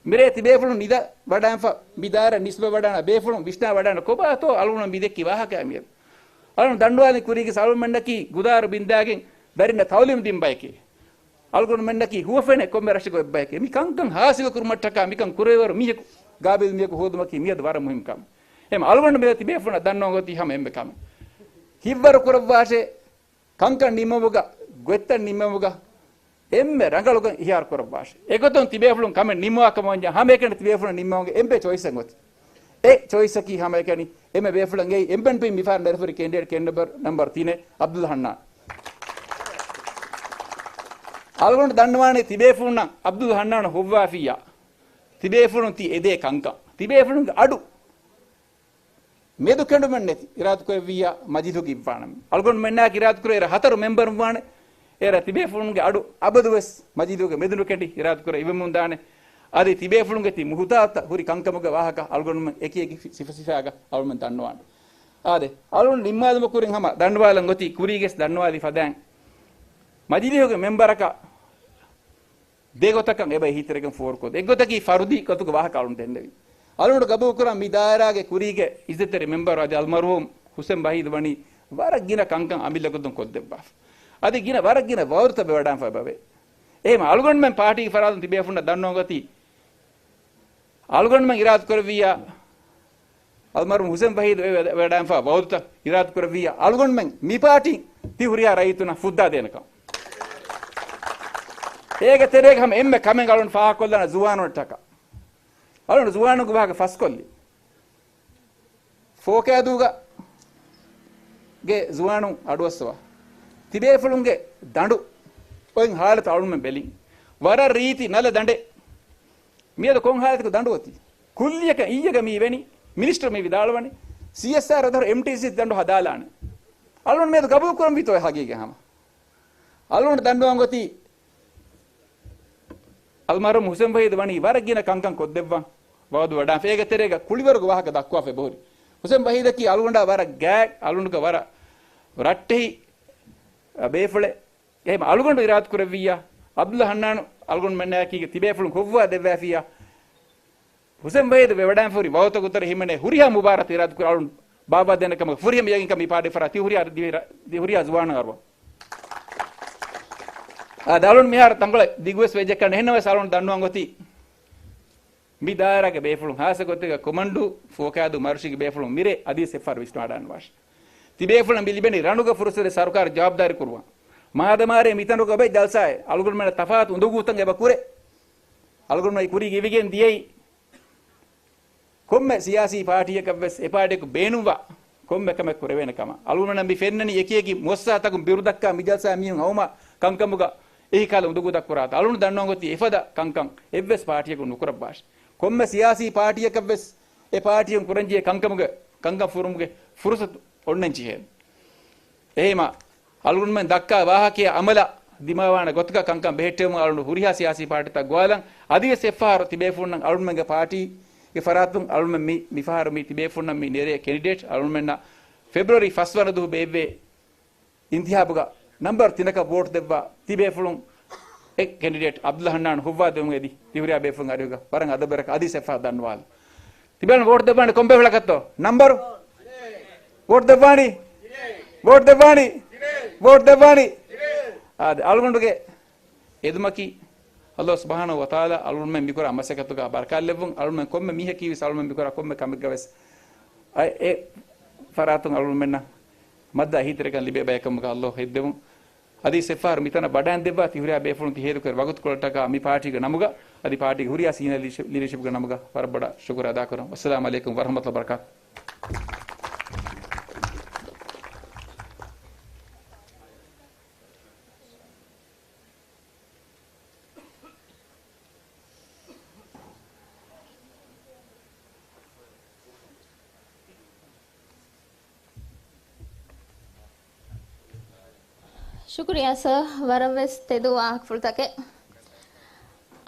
މިރޭ ތިބޭފުޅުން ނިދަ ވަޑާންފަ މި ދާއިރާ ނިސްބަތް ވަޑާން ބޭފުޅުން ވިސްނާ ވަޑާން ކޮބާތޯ އަޅުގަނޑު މި ދެއްކި ވާހަކަ މިއަދު. އަޅުގަނޑު ދަންނަވާލި ކުރީގެ އަޅުގަނޑުމެންނަކީ ގުދާރު ބިންދާގެން ދަރިންނަށް ތައުލީމް ދިން ބަޔެކޭ. އަޅުގަނޑުމެންނަކީ ހުވަފެނެއް ކޮންމެ ރަށެއްގަ އޮތް ބަޔެކޭ. މި ކަންކަން ހާސިލު ކުރުމަށްޓަކާ މިކަން ކުރެވޭވަރު މީހަކު ގާބިލް މީހަކު ހޯދުމަކީ މިއަދު ވަރަށް މުހިންމު ކަމެއް. އެހެން އަޅުގަނޑު މި ތިބޭފުޅުންނަށް ދަންނަވަން އޮތީ ހަމަ އެންމެ ކަމެއް. ހިތްވަރު ކުރައްވާށޭ، ކަންކަން ނިންމުމުގަ، ގޮތްތައް ނިންމުމުގަ އެންމެ ރަނގަޅުކަން އިހާރު ކުރައްވާށޭ. އެގޮތުން ތިބޭފުޅުން ކަމެއް ނިންމުވާ ކަމަށް ވަންޏާ ހަމައެކަނި ތިބޭފުޅުން ނިންމަވަން އެންމެ ޗޮއިސްއެއް އޮތީ. އެ ޗޮއިސްއަކީ ހަމައެކަނި އެންމެ ބޭފުޅަށް އެންގެވި އެމްއެންޕީ މިފަހަރު ނެރެފުރި ކެނޑިޑޭޓް ކެނޑިޑޭޓް ނަމްބަރު ތިނެއް އަބްދުލް ހަންނާން. އަޅުގަނޑު ދަންނަވާނީ ތިބޭފުޅުންނަށް އަބްދުލް ހަންނާން ހޮއްވާފިއްޔާ ތިބޭފުޅުން ތި އެދޭ ކަންކަން. ތިބޭފުޅުންގެ އަޑު މެދުކެނޑުމެއް ނެތި އިރާދަކުރެއްވިއްޔާ މަޖިލިހުގަ އިއްވާނަމޭ. އަޅުގަނޑުމެންނާއެކު އިރާދަކުރޭ އޭރަށް ހަތަރު މެމްބަރުން ވާނެ. އޭރަށް ތިބޭފުޅުންގެ އަޑު އަބަދުވެސް މަޖިލިހުގެ މެދުނުކެނޑި އިރާދަކުރެ އިވެމުންދާނެ. އަދި ތިބޭފުޅުންގެ ތި މުހުތާތުތައް ހުރި ކަންކަމުގެ ވާހަކަ އަޅުގަނޑުމެން އެކި އެކި ސިފަ ސިފައިގަ އަޅުގަނޑުމެން ދަންނަވާނެ. އާދެ، އަޅުގަނޑު ނިންމާލުމަށް ކުރިން ހަމަ ދަންނަވާލަން އޮތީ ކުރީގެސް ދަންނަވާލި ފަދައިން މަޖިލިހުގެ މެމްބަރަކަށް ދެގޮތަކަށް އެބަ އެހީތެރިކަން ފޯރުކޮށް، އެއްގޮތަކީ ފަރުދީ ގޮތުގެ ވާހަކަ އަޅުން ދެންނެވި. އަޅުން ގަބޫލުކުރާ މި ދާއިރާގެ ކުރީގެ އިއްޒަތްތެރި މެމްބަރު އަދި އަލްމަރުހޫމް ހުސެން ވަހީދު ވަނީ ވަރަށް ގިނަ ކަންކަން އަމިއްލަ ގޮތުން ކޮށްދެއްވާފަ. އަދި ގިނަ ވަރަށް ގިނަ ވައުދުތައް ވެވަޑާންފަ އެބަވޭ. އެހެން އަޅުގަނޑުމެން ޕާޓީގެ ފަރާތުން ތިބޭފުންނަށް ދަންނަވަން އޮތީ އަޅުގަނޑުމެން އިރާދަކުރެއްވިއްޔާ، އަލްމަރުހޫމް ހުސެން ވަހީދު ވެ-، ވެ-، ވެވަޑާންފަ ވައުދުތައް އިރާދަކުރެއްވިއްޔާ، އަޅުގަނޑުމެން މި ޕާޓީން ތި ހުރިހާ ރައްޔިތުންނަށް ފުއްދާ ދޭނެކަން. އޭގެ ތެރޭގަ ހަމަ އެންމެ ކަމެއް އަޅުން ފާހަގަކޮށްލާނަ ޒުވާނުންޓަކަ. އަޅުން ޒުވާނުންގެ ވާހަކަ ފަސްކޮށްލި. ފޯކައިދޫގަ ގެ ޒުވާނުން އަޑުއައްސަވާ. ތިބޭފުޅުންގެ ދަނޑު އޮތް ހާލަތު އަޅުންމެން ބެލިން. ވަރަށް ރީތި ނަލަ ދަނޑެއް. މިއަދު ކޮން ހާލަތަކު ދަނޑު އޮތީ؟ ކުއްލިއަކަށް އިއްޔެގަ މި ވެނި މިނިސްޓަރު މި ވިދާޅުވަނީ ސީއެސްއާރް ދަށު އެމްޓީސީ ދަނޑު ހަދާލާނެ. އަޅުން މިއަދު ގަބޫލު ކުރަންވީތޯ އެ ހަގީގަތް ހަމަ؟ އަޅުން ދަންނަވަން އޮތީ އަލްމަރުހޫމް ހުސެން ވަހީދު ވަނީ ވަރަށް ގިނަ ކަންކަން ކޮށްދެއްވަން ވައުދު ވަޑާން. އޭގެ ތެރޭގަ ކުޅިވަރުގެ ވާހަކަ ދައްކުވާފަ އެބަހުރި. ހުސެން ވަހީދަކީ އަޅުގަނޑާ ވަރަށް ގާތް، އަޅުގަނޑުގެ ވަރަށް ރައްޓެހި ބޭފުޅެއް. އެހެން އަޅުގަނޑު އިރާދަކުރެއްވިއްޔާ، އަބްދުލް ހަންނާނު އަޅުގަނޑުމެންނާއެކީގެ ތިބޭފުޅުން ހޮއްވާ ދެއްވާފިއްޔާ، ހުސެން ވަހީދު ވެވަޑާންފަ ހުރި ވައުދުތަކު ތެރޭ ހިމެނޭ ހުރިހާ މުބާރާތެއް އިރާދަކުރި އަޅުން ބާއްވާ ދޭނެ ކަމަށް ފުރިހަމަ ޔަގީންކަން މި ޕާޓީ ފަރާތުން ހުރިހާ ދިވެހި ރަ-، ދި-، ހުރިހާ ޒުވާނުން އަރުވަން. އާދެ، އަޅުން މިހާރު ތަންކޮޅެއް ދިގުވެސް ވެއްޖެ ކަން އެހެންނަމަވެސް އަޅުން ދަންނަވަން އޮތީ މި ދާއިރާގެ ބޭފުޅުން ހާއްސަ ގޮތެއްގަ ކޮމަންޑޫ ފޯކައިދޫ މަރުޝީގެ ބޭފުޅުން މިރޭ އަދިވެސް އެއްފަހަރު ވިސްނާ ވަޑާންވާށި. ތިބޭފުޅަށް މި ލިބެނީ ރަނުގަ ފުރުސަތެއް ސަރުކާރު ޖަވާބުދާރީ ކުރުވަން. މާދަމާރޭ މިތަނުގަ އޮބެ ޖަލްސާއެއް އަޅުގަނޑުމެންނަށް ތަފާތު އުނދަގޫތައް އެބަ ކުރޭ. އަޅުގަނޑުމެން ކުރީގަ އިވިގެން ދިޔައީ ކޮންމެ ސިޔާސީ ޕާޓީއަކަށްވެސް އެ ޕާޓީއަކު ބޭނުންވާ ކޮންމެ ކަމެއް ކުރެވޭނެ ކަމަށް. އަޅުގަނޑަށް މި ފެންނަނީ އެކި އެކި މުއައްސަސާތަކުން ބިރު ދައްކާ މި ޖަލްސާ މީހުން އައުމާ ކަންކަމުގަ އެހި ކަހަލަ އުނދަގޫތައް ކުރާތަން. އަޅުގަނޑު ދަންނަވަން އޮތީ އެފަދަ ކަންކަން އެއްވެސް ޕާޓީއަކުން ނުކުރައްވާށި. ކޮންމެ ސިޔާސީ ޕާޓީއަކަށްވެސް އެ ޕާޓީއަކުން ކުރަންޖެހޭ ކަންކަމުގެ، ކަންކަން ފުރުމުގެ ފުރުސަތު އޮންނަން ޖެހޭ. އެހެންމަ އަޅުގަނޑުމެން ދައްކާ ވާހަކައާ އަމަލަށް ދިމާވާނެ ގޮތަކަށް ކަންކަން ބެހެއްޓެވުމަށް އަޅުގަނޑު ހުރިހާ ސިޔާސީ ޕާޓީތައް ގޮވާލަން. އަދިވެސް އެއްފަހަރު ތިބޭފުޅުންނަށް އަޅުގަނޑުމެންގެ ޕާޓީގެ ފަރާތުން އަޅުގަނޑުމެން މި، މިފަހަރު މި ތިބޭފުޅުންނަށް މި ނެރޭ ކެނޑިޑޭޓް އަޅުގަނޑުމެންނަށް ފެބްރުއަރީ ފަސް ވަނަ ދުވަހު ބޭއްވޭ އިންތިހާބުގަ ނަމްބަރު ތިނަކަށް ވޯޓް ދެއްވާ ތި ބޭފުޅުން އެ ކެންޑިޑޭޓް އަބްދުﷲ ހަންނާން ހުއްވާ ދެމުން އެދި ތިހުރިހާ ބޭފުޅުން އަރިހުގަ ވަރަށް އަދަބުވެރިކަން އަދި ސެފާ ދަންވާލު. ތިބޭން ވޯޓް ދެއްވާނީ ކޮން ބޭފުޅަކަށްތޯ؟ ނަމްބަރު؟ ވޯޓް ދެއްވާނީ؟ ވޯޓް ދެއްވާނީ؟ ވޯޓް ދެއްވާނީ؟ އާދެ، އަޅުގަނޑުގެ އެދުމަކީ، ﷲ ސުބްޙާނަހޫ ވަތަޢާލާ އަޅުގަނޑުމެން މިކުރާ މަސައްކަތުގަ ބަރަކާތް ލެއްވުން، އަޅުގަނޑުމެން ކޮންމެ މީހަކީވެސް އަޅުގަނޑުމެން މިކުރާ ކޮންމެ ކަމެއްގަ ވެސް އަ، އެ ފަރާތުން އަޅުގަނޑުމެންނަށް މައްދާ އެހީތެރިކަން ލިބޭ ބައެއްކަމުގަ ﷲ ހެއްދެވުން. އަދި ސެފާރު މިތަނަށް ވަޑައިން ދެއްވާ ތިހުރިހާ ބޭފުޅުން ތި ހޭދަކުރި ވަގުތުކޮޅަށްޓަކާ މި ޕާޓީގެ ނަމުގަ، އަދި ޕާޓީގެ ހުރިހާ ސީނިއާ ލީޑަރޝިޕް، ލީޑަރޝިޕްގެ ނަމުގަ ވަރަށް ބޮޑަށް ޝުކުރު އަދާކުރަން. ވައްސަލާމު ޢަލައިކުމް ވަރަޙްމަތުﷲ ވަބަރަކާތު. ޝުކުރިއްޔާ ސަރ، ވަރަށްވެސް ތެދު ވާހަކަފުޅުތަކެއް.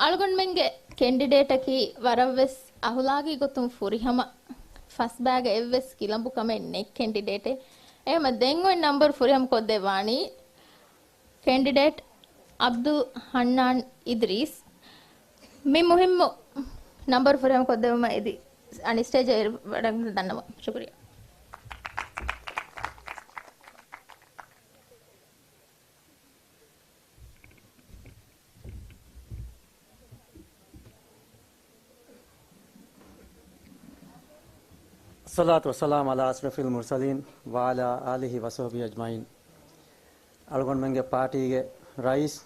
އަޅުގަނޑުމެންގެ ކެންޑިޑޭޓަކީ ވަރަށްވެސް އަހުލާގީ ގޮތުން ފުރިހަމަ، ފަސްބައިގަ އެއްވެސް ކިލަނބުކަމެއް ނެތް ކެންޑިޑޭޓެއް. އެހެމަ ދެން އޮތް ނަމްބަރު ފުރިހަމަ ކޮށްދެއްވާނީ ކެންޑިޑޭޓް އަބްދުލް ހަންނާން އިދްރީސް. މި މުހިއްމު ނަމްބަރު ފުރިހަމަ ކޮށްދެއްވުމަށް އެދި އަނިސްޓޭޖަށް އެރު ވަޑައިގަންނަވަން ދަންނަވަން. ޝުކުރިއްޔާ. އައްޞަލާތު ވައްސަލާމު ޢަލާ އަޝްރަފިލް މުރްސަލީން ވަޢަލާ އާލިހި ވަޞަޙްބިހި އަޖްމަޢީން. އަޅުގަނޑުމެންގެ ޕާޓީގެ ރައީސް،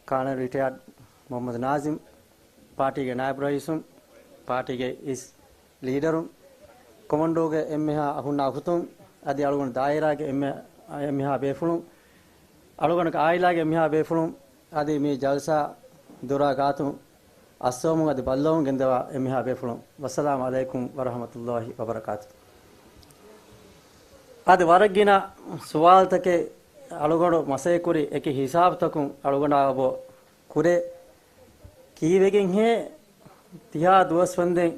ކާނަލް ރިޓަޔާޑް މުޙައްމަދު ނާޒިމް، ޕާޓީގެ ނާއިބު ރައީސުން، ޕާޓީގެ އިސް ލީޑަރުން، ކޮމަންޑޫގެ އެންމެހާ އަޚުންނާ އުޚުތުން، އަދި އަޅުގަނޑު ދާއިރާގެ އެންމެ، އެންމެހާ ބޭފުޅުން، އަޅުގަނޑުގެ އާއިލާގެ އެންމެހާ ބޭފުޅުން، އަދި މި ޖަލްސާ ދޮރާ ގާތު އައްސަވަމުން އަދި ބައްލަވަމުން ގެންދަވާ އެންމެހާ ބޭފުޅުން، ވައްސަލާމު ޢަލައިކުމް ވަރަޙްމަތުﷲ ވަބަރަކާތު. އަދި ވަރަށް ގިނަ ސުވާލުތަކެއް އަޅުގަނޑު މަސައްކަތްކުރި އެކި ހިސާބުތަކުން އަޅުގަނޑާ އެބަ ކުރޭ. ކީއްވެގެންހޭ ތިހާ ދުވަސް ވަންދެން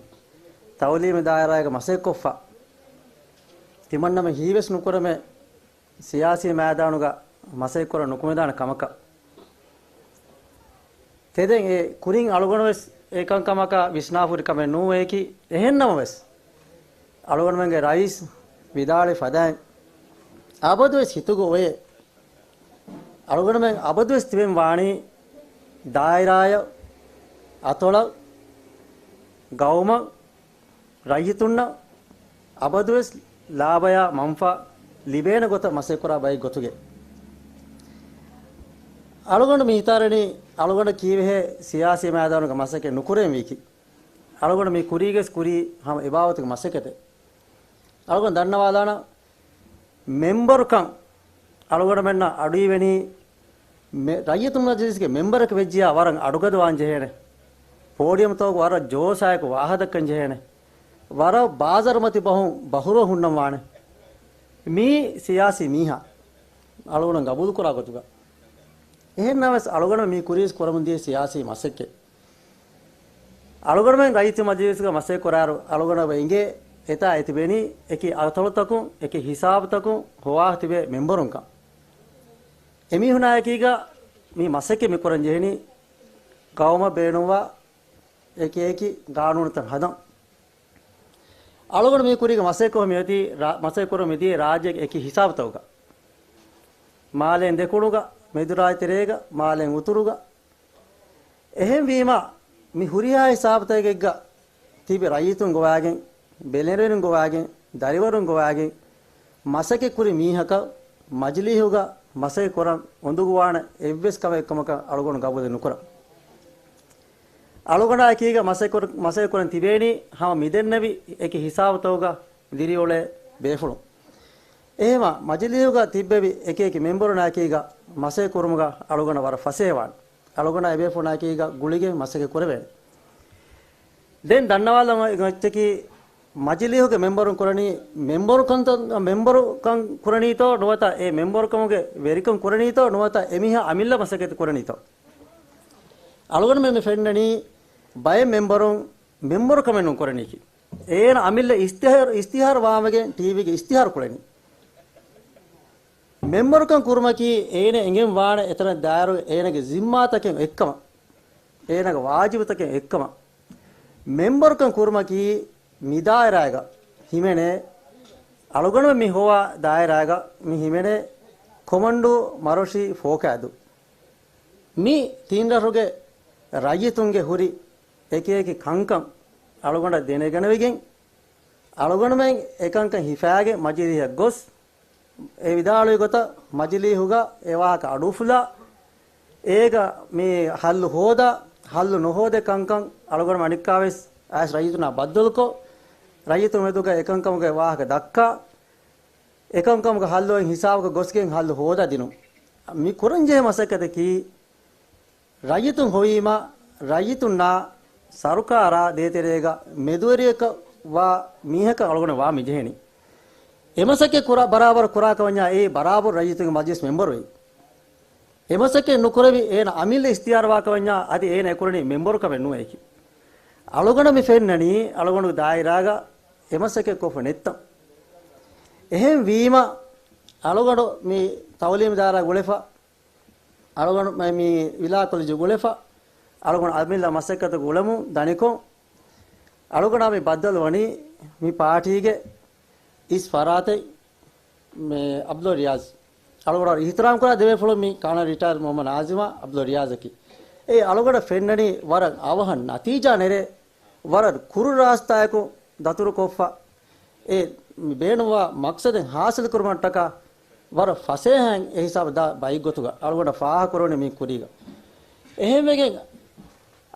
ތަޢުލީމީ ދާއިރާއެއްގަ މަސައްކަތްކޮށްފަ، ތިމަންނަމެން ހީވެސް ނުކުރަމޭ ސިޔާސީ މައިދާނުގަ މަސައްކަތްކުރަން ނުކުމެދާނެ ކަމަކަށް. ތެދެން އެ ކުރިން އަޅުގަނޑުވެސް އެކަންކަމަކަށް ވިސްނާފަހުރި ކަމެއް ނޫން އެކި. އެހެންނަމަވެސް، އަޅުގަނޑުމެންގެ ރައީސް ވިދާޅުވި ފަދައިން، އަބަދުވެސް ހިތުގަ އޮވޭ، އަޅުގަނޑުމެން އަބަދުވެސް ތިބެން ވާނީ ދާއިރާއަށް، އަތޮޅަށް، ގައުމަށް، ރައްޔިތުންނަށް އަބަދުވެސް ލާބަޔާ މަންފާ ލިބޭނެ ގޮތަށް މަސައްކަތްކުރާ ބައެއް ގޮތުގެ. އަޅުގަނޑު މި ހިތާރަނީ، އަޅުގަނޑަށް ކީއްވެހޭ ސިޔާސީ މައިދާނުގަ މަސައްކަތް ނުކުރޭން ވީކީ. އަޅުގަނޑު މި ކުރީގަސް ކުރީ ހަމަ އެބާވަތުގެ މަސައްކަތެއް. އަޅުގަނޑު ދަންނަވާލާނަން، މެމްބަރުކަން އަޅުގަނޑުމެންނަށް އަޑުއިވެނީ، މެ-، ރައްޔިތުން މަޖިލީސްގެ މެމްބަރަކު ވެއްޖިޔާ ވަރަށް އަޑުގަދަވާން ޖެހޭނެ. ޕޯޑިއަމްތަކުގަ ވަރަށް ޖޯޝާއެކު ވާހަކަދައްކަން ޖެހޭނެ. ވަރަށް ބާޒަރުމަތި ބަހުން ބަހުރުވަ ހުންނަން ވާނެ. މީ ސިޔާސީ މީހާ އަޅުގަނޑު ގަބޫލުކުރާ ގޮތުގަ. އެހެންނަމަވެސް އަޅުގަނޑު މި ކުރީސް ކުރަމުން ދިޔަ ސިޔާސީ މަސައްކަތް. އަޅުގަނޑުމެން ރައްޔިތު މަޖިލީސްގަ މަސައްކަތް ކުރާއިރު، އަޅުގަނޑަށް އެބަ އިނގޭ އެތާ އެތިބެނީ އެކި އަތޮޅުތަކުން، އެކި ހިސާބުތަކުން ހޮވާ ތިބޭ މެމްބަރުންކަން. އެމީހުނާއެކީގަ މި މަސައްކަތް މި ކުރަން ޖެހެނީ ގައުމަށް ބޭނުންވާ އެކި އެކި ގާނޫނުތައް ހަދަން. އަޅުގަނޑު މި ކުރީގަ މަސައްކަތް މިއޮތީ ރާ-، މަސައްކަތް ކުރަން މިދިޔަ ރާއްޖޭގެ އެކި ހިސާބުތަކުގަ. މާލޭން ދެކުނުގަ، މެދުރާއްޖެ ތެރޭގަ، މާލޭން އުތުރުގަ. އެހެންވީމަ، މި ހުރިހާ ހިސާބުތަކެއްގަ ތިބި ރައްޔިތުން ގޮވާގެން، ބެލެނިވެރިން ގޮވާގެން، ދަރިވަރުން ގޮވާގެން، މަސައްކަތް ކުރި މީހަކަށް މަޖިލީހުގަ މަސައްކަތް ކުރަން އުނދަގޫވާނެ އެއްވެސް ކަމެއް ކަމަކަށް އަޅުގަނޑު ގަބޫލެއް ނުކުރަން. އަޅުގަނޑާ އެކީގަ މަސައްކަތް ކުރ-، މަސައްކަތް ކުރަން ތިބޭނީ ހަމަ މިދެންނެވި އެކި ހިސާބުތަކުގަ ދިރިއުޅޭ ބޭފުޅުން. އެހެމަ މަޖިލީހުގަ ތިއްބެވި އެކި އެކި މެމްބަރުންނާ އެކީގަ މަސައްކަތް ކުރުމުގަ އަޅުގަނޑަށް ވަރަށް ފަސޭހަވާނެ. އަޅުގަނޑާ އެބޭފުޅުންނާ އެކީގަ ގުޅިގެން މަސައްކަތް ކުރެވޭނެ. ދެން ދަންނަވާލަން އޮތް އެއްޗަކީ، މަޖިލީހުގެ މެމްބަރުން ކުރަނީ، މެމްބަރުކަންތައް، މެމްބަރުކަން ކުރަނީތޯ ނުވަތަ އެ މެމްބަރުކަމުގެ ވެރިކަން ކުރަނީތޯ ނުވަތަ އެމީހާ އަމިއްލަ މަސައްކަތް ކުރަނީތޯ؟ އަޅުގަނޑުމެން ފެންނަނީ ބައެއް މެމްބަރުން މެމްބަރުކަމެއް ނޫން ކުރަނީކީ. އޭނަ އަމިއްލަ އިސްތިހާރު، އިސްތިހާރު ވާމެގެން ޓީވީގެ އިސްތިހާރު ކުޅެނީ. މެމްބަރުކަން ކުރުމަކީ އޭނަ އެނގެން ވާނެ އެތަނަށް ދާއިރު އޭނަގެ ޒިންމާތަކެއް އެއްކަމަށް، އޭނަގެ ވާޖިބުތަކެއް އެއްކަމަށް. މެމްބަރުކަން ކުރުމަކީ މި ދާއިރާގަ ހިމެނޭ، އަޅުގަނޑު މި ހޮވާ ދާއިރާގަ މި ހިމެނޭ ކޮމަންޑޫ މަރޮށި ފޯކައިދޫ. މި ތިން ރަށުގެ ރައްޔިތުންގެ ހުރި އެކި އެކި ކަންކަން އަޅުގަނޑަށް ދެނެގަނެވިގެން، އަޅުގަނޑުމެން އެކަންކަން ހިފާގެން މަޖިލީހަށް ގޮސް، އެ ވިދާޅުވި ގޮތަށް މަޖިލީހުގަ އެ ވާހަކަ އަޑުއުފުލާ، އޭގަ މި ހައްލު ހޯދާ، ހައްލު ނުހޯދޭ ކަންކަން އަޅުގަނޑު އަނެއްކާވެސް އައިސް ރައްޔިތުންނާ ބައްދަލުކޮށް، ރައްޔިތުން މެދުގަ އެކަންކަމުގެ ވާހަކަ ދައްކާ، އެކަންކަމުގެ ހައްލު އޮތް ހިސާބަކަށް ގޮސްގެން ހައްލު ހޯދާ ދިނުން. މި ކުރަންޖެހޭ މަސައްކަތަކީ، ރައްޔިތުން ހޮވީމަ، ރައްޔިތުންނާ ސަރުކާރާ ދޭތެރޭގަ މެދުވެރިޔަކަށް ވާ މީހަކަށް އަޅުގަނޑު ވާ މިޖެހެނީ. އެމަސައްކަތް ކުރާ، ބަރާބަރު ކުރާކަމަށްޏާ އެއީ ބަރާބަރު ރައްޔިތުންގެ މަޖިލިސް މެމްބަރު ވެ. އެމަސައްކަތް ނުކުރެވި އޭނަ އަމިއްލަ އިސްތިހާރު ވާކަމަށްޏާ އަދި އޭނަ އެކުރަނީ މެމްބަރު ކަމެއް ނުވޭކި. އަޅުގަނޑަށް މި ފެންނަނީ އަޅުގަނޑު ދާއިރާގަ އެމަސައްކަތް ކޮށްފަ ނެތްތަން. އެހެން ވީމަ، އަޅުގަނޑު މި ތައުލީމު ދާއިރާ ގުޅެފަ، އަޅުގަނޑު މަ-، މި ވިލާ ކޮލެޖު ގުޅެފަ، އަޅުގަނޑު އަމިއްލަ މަސައްކަތު ގުޅެމުން ދަނިކޮށް، އަޅުގަނޑާ މި ބައްދަލު ވަނީ މި ޕާޓީގެ އިސް ފަރާތެއް މި އަބްދުލް ރިޔާޒް. އަޅުގަނޑު އިހްތިރާމް ކުރާ ދެބޭފުޅުން މި ކާނަރ ރިޓަޔަރް މުހައްމަދު ނާޒިމާ އަބްދުލް ރިޔާޒަކީ. އެ އަޅުގަނޑަށް ފެންނަނީ ވަރަށް އަވަހަށް ނަތީޖާ ނެރޭ، ވަރަށް ކުރު ރާސްތާއަކު ދަތުރުކޮށްފަ، އެ ބޭނުންވާ މަޤްޞަދެއް ހާސިލުކުރުމަށްޓަކާ ވަރަށް ފަސޭހައިން އެ ހިސާބަށް ދާ ބައެއްގޮތުގަ އަޅުގަނޑަށް ފާހަގަކުރެވުނީ މި ކުރީގަ. އެހެންވެގެން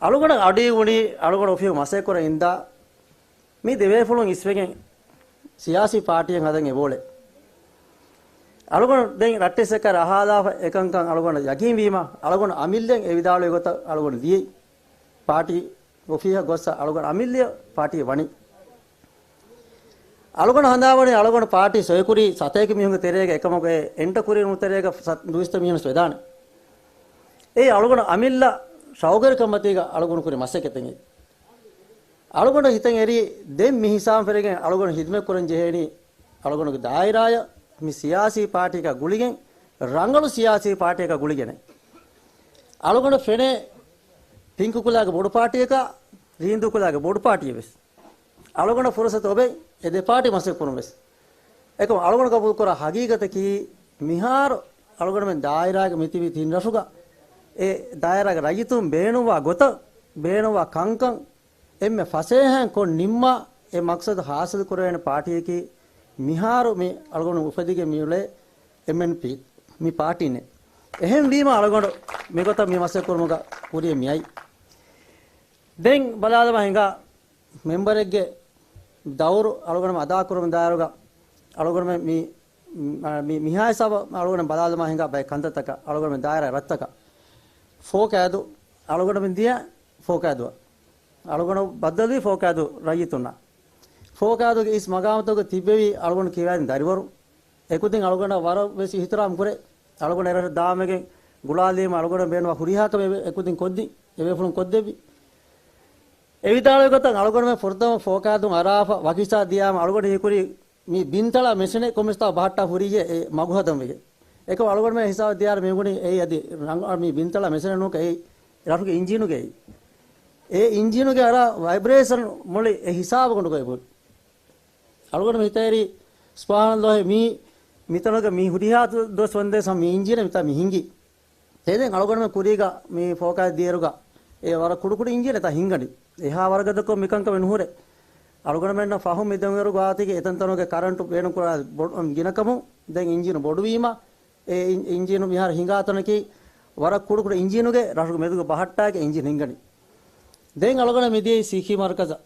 އަޅުގަނޑަށް އަޑުއިވުނީ، އަޅުގަނޑު އޮފީހު މަސައްކަތްކުރަން އިންދާ މި ދެބޭފުޅުން އިސްވެގެން ސިޔާސީ ޕާޓީއެއް ހަދަން އެބައުޅޭ. އަޅުގަނޑު ދެން ރައްޓެއްސަކަށް ރަހާލާފަ އެކަންކަން އަޅުގަނޑަށް ޔަގީންވީމަ، އަޅުގަނޑު އަމިއްލައިން އެ ވިދާޅުވި ގޮތަށް އަޅުގަނޑު ދިޔައީ. ޕާޓީ އޮފީހަށް ގޮއްސަ އަޅުގަނޑު އަމިއްލައަށް ޕާޓީ ވަނީ. އަޅުގަނޑު ހަނދާންވަނީ އަޅުގަނޑު ޕާޓީ ސޮއިކުރީ ސަތޭކަ މީހުންގެ ތެރޭގަ އެކަމަކު އެ އެންޓަ ކުރިން ތެރޭގަ ސަ-، ދުއިސައްތަ މީހުން ވެދާނެ. އެ އަޅުގަނޑު އަމިއްލަ ޝައުގުވެރިކަންމަތީގަ އަޅުގަނޑު ކުރި މަސައްކަތެއް. އަޅުގަނޑަށް ހިތަށް އެރީ ދެން މި ހިސާބުން ފެށިގެން އަޅުގަނޑު ހިދުމަތް ކުރަން ޖެހޭނީ އަޅުގަނޑުގެ ދާއިރާއަށް މި ސިޔާސީ ޕާޓީއަކާ ގުޅިގެން، ރަނގަޅު ސިޔާސީ ޕާޓީއަކާ ގުޅިގެން. އަޅުގަނޑަށް ފެނޭ ޕިންކު ކުލާގެ ބޮޑު ޕާޓީއަކާ، ރީނދޫ ކުލާގެ ބޮޑު ޕާޓީއެއް ވެސް. އަޅުގަނޑަށް ފުރުސަތު އޮވޭ އެ ދެ ޕާޓީ މަސައްކަތް ކުރުން ވެސް. އެކަމް އަޅުގަނޑު ގަބޫލު ކުރާ ހަގީގަތަކީ މިހާރު އަޅުގަނޑުމެން ދާއިރާގެ މިތިބި ތިން ރަށުގަ އެ ދާއިރާގެ ރައްޔިތުން ބޭނުންވާ ގޮތަށް، ބޭނުންވާ ކަންކަން، އެންމެ ފަސޭހައިން ކޮށް ނިންމާ އެ މަޤްޞަދު ހާސިލު ކުރެވޭނެ ޕާޓީއަކީ މިހާރު މި އަޅުގަނޑު އުފެދިގެން މިއުޅޭ އެމްއެންޕީ މި ޕާޓީންނޭ. އެހެންވީމަ އަޅުގަނޑު މިގޮތަށް މި މަސައްކަތް ކުރުމުގަ ކުރިޔަށް މިއައީ. ދެން ބަލާލަމާ ހިނގާ މެމްބަރެއްގެ ދައުރު އަޅުގަނޑުމެން އަދާކުރުމުގެ ދާއިރުގަ އަޅުގަނޑުމެން މި، މި، މިހާ ހިސާބަށް އަޅުގަނޑު ބަލާލަމާ ހިނގާ ބައެއް ކަންތައްތަކަށް އަޅުގަނޑުމެން ދާއިރާ ރަށްތަކަށް ފޯކައިދޫ އަޅުގަނޑުމެން ދިޔަ ފޯކައިދޫއަށް. އަޅުގަނޑު ބައްދަލުވީ ފޯކައިދޫ ރައްޔިތުންނަށް. ފޯކައިދޫގެ އިސް މަގާމުތަކުގެ ތިއްބެވި އަޅުގަނޑު ކިޔަވައިދިން ދަރިވަރު. އެކުދިން އަޅުގަނޑަށް ވަރަށް ވެސް އިހްތިރާމް ކުރޭ. އަޅުގަނޑު އެރަށަށް ދާމެގެން ގުޅާލީމަ އަޅުގަނޑަށް ބޭނުންވާ ހުރިހާ ކަމެއް އެކުދިން ކޮށްދިން. އެބޭފުޅުން ކޮށްދެއްވި. އެ ވިދާޅުވި ގޮތަށް އަޅުގަނޑުމެން ފުރަތަމަ ފޯކައިދޫ އަރާފަ ވަކިސާ ދިޔާމަ އަޅުގަނޑު ހީކުރީ މި ބިންތަޅާ މެސެނެ ކޮމެސްތާ ބަހައްޓާ ހުރިއްޔޭ އެ މަގު ހަދަން ވެގެން. އެކަމް އަޅުގަނޑުމެން ހިސާބަށް ދިޔާރަ މި ގުނި އެއީ އަދި ރަނގަޅު މި ބިންތަޅާ މެސެނެ ނޫން އެއީ ރަށުގެ އިންޖީނުގެ އެއީ. އެ އިންޖީނުގެ އަރާ ވައިބްރޭޝަން މުޅި އެ ހިސާބަކުން ގޮތް ބޮޑު. އަޅުގަނޑު ހިތަށް އެރީ ސުބްޙާނައްލާހި މީ މިތަނުގަ މި ހުރިހާ ދުވަސް ވަންދެން ސަމް މި އިންޖީނެއް މިތާ މި ހިނގި. ތެދެން އަޅުގަނޑުމެން ކުރީގަ މި ފޯކައި ދިޔައިރުގަ އެ ވަރަށް ކުޑަކުޑަ އިންޖީނެއް ތާ ހިނގަނީ. އެހާ ވަރަށް ގަދަކޮށް މިކަންކަމެއް ނުހުރޭ. އަޅުގަނޑުމެންނަށް ފަހުން މި ދެންވަރު ގާތީގެ އެތަންތަނުގެ ކަރަންޓު ބޭނުންކުރާ ބޮ-، ގިނަކަމުން ދެން އިންޖީނު ބޮޑުވީމަ، އެ އިން-، އިންޖީނު މިހާރު ހިނގާ ތަނަކީ ވަރަށް ކުޑަކުޑަ އިންޖީނުގެ ރަށުގެ މެދުގަ ބަހައްޓާގެ އިންޖީނު ހިނގަނީ. ދެން އަޅުގަނޑަށް މިދިޔައީ ސީކީ މަރުކަޒަށް.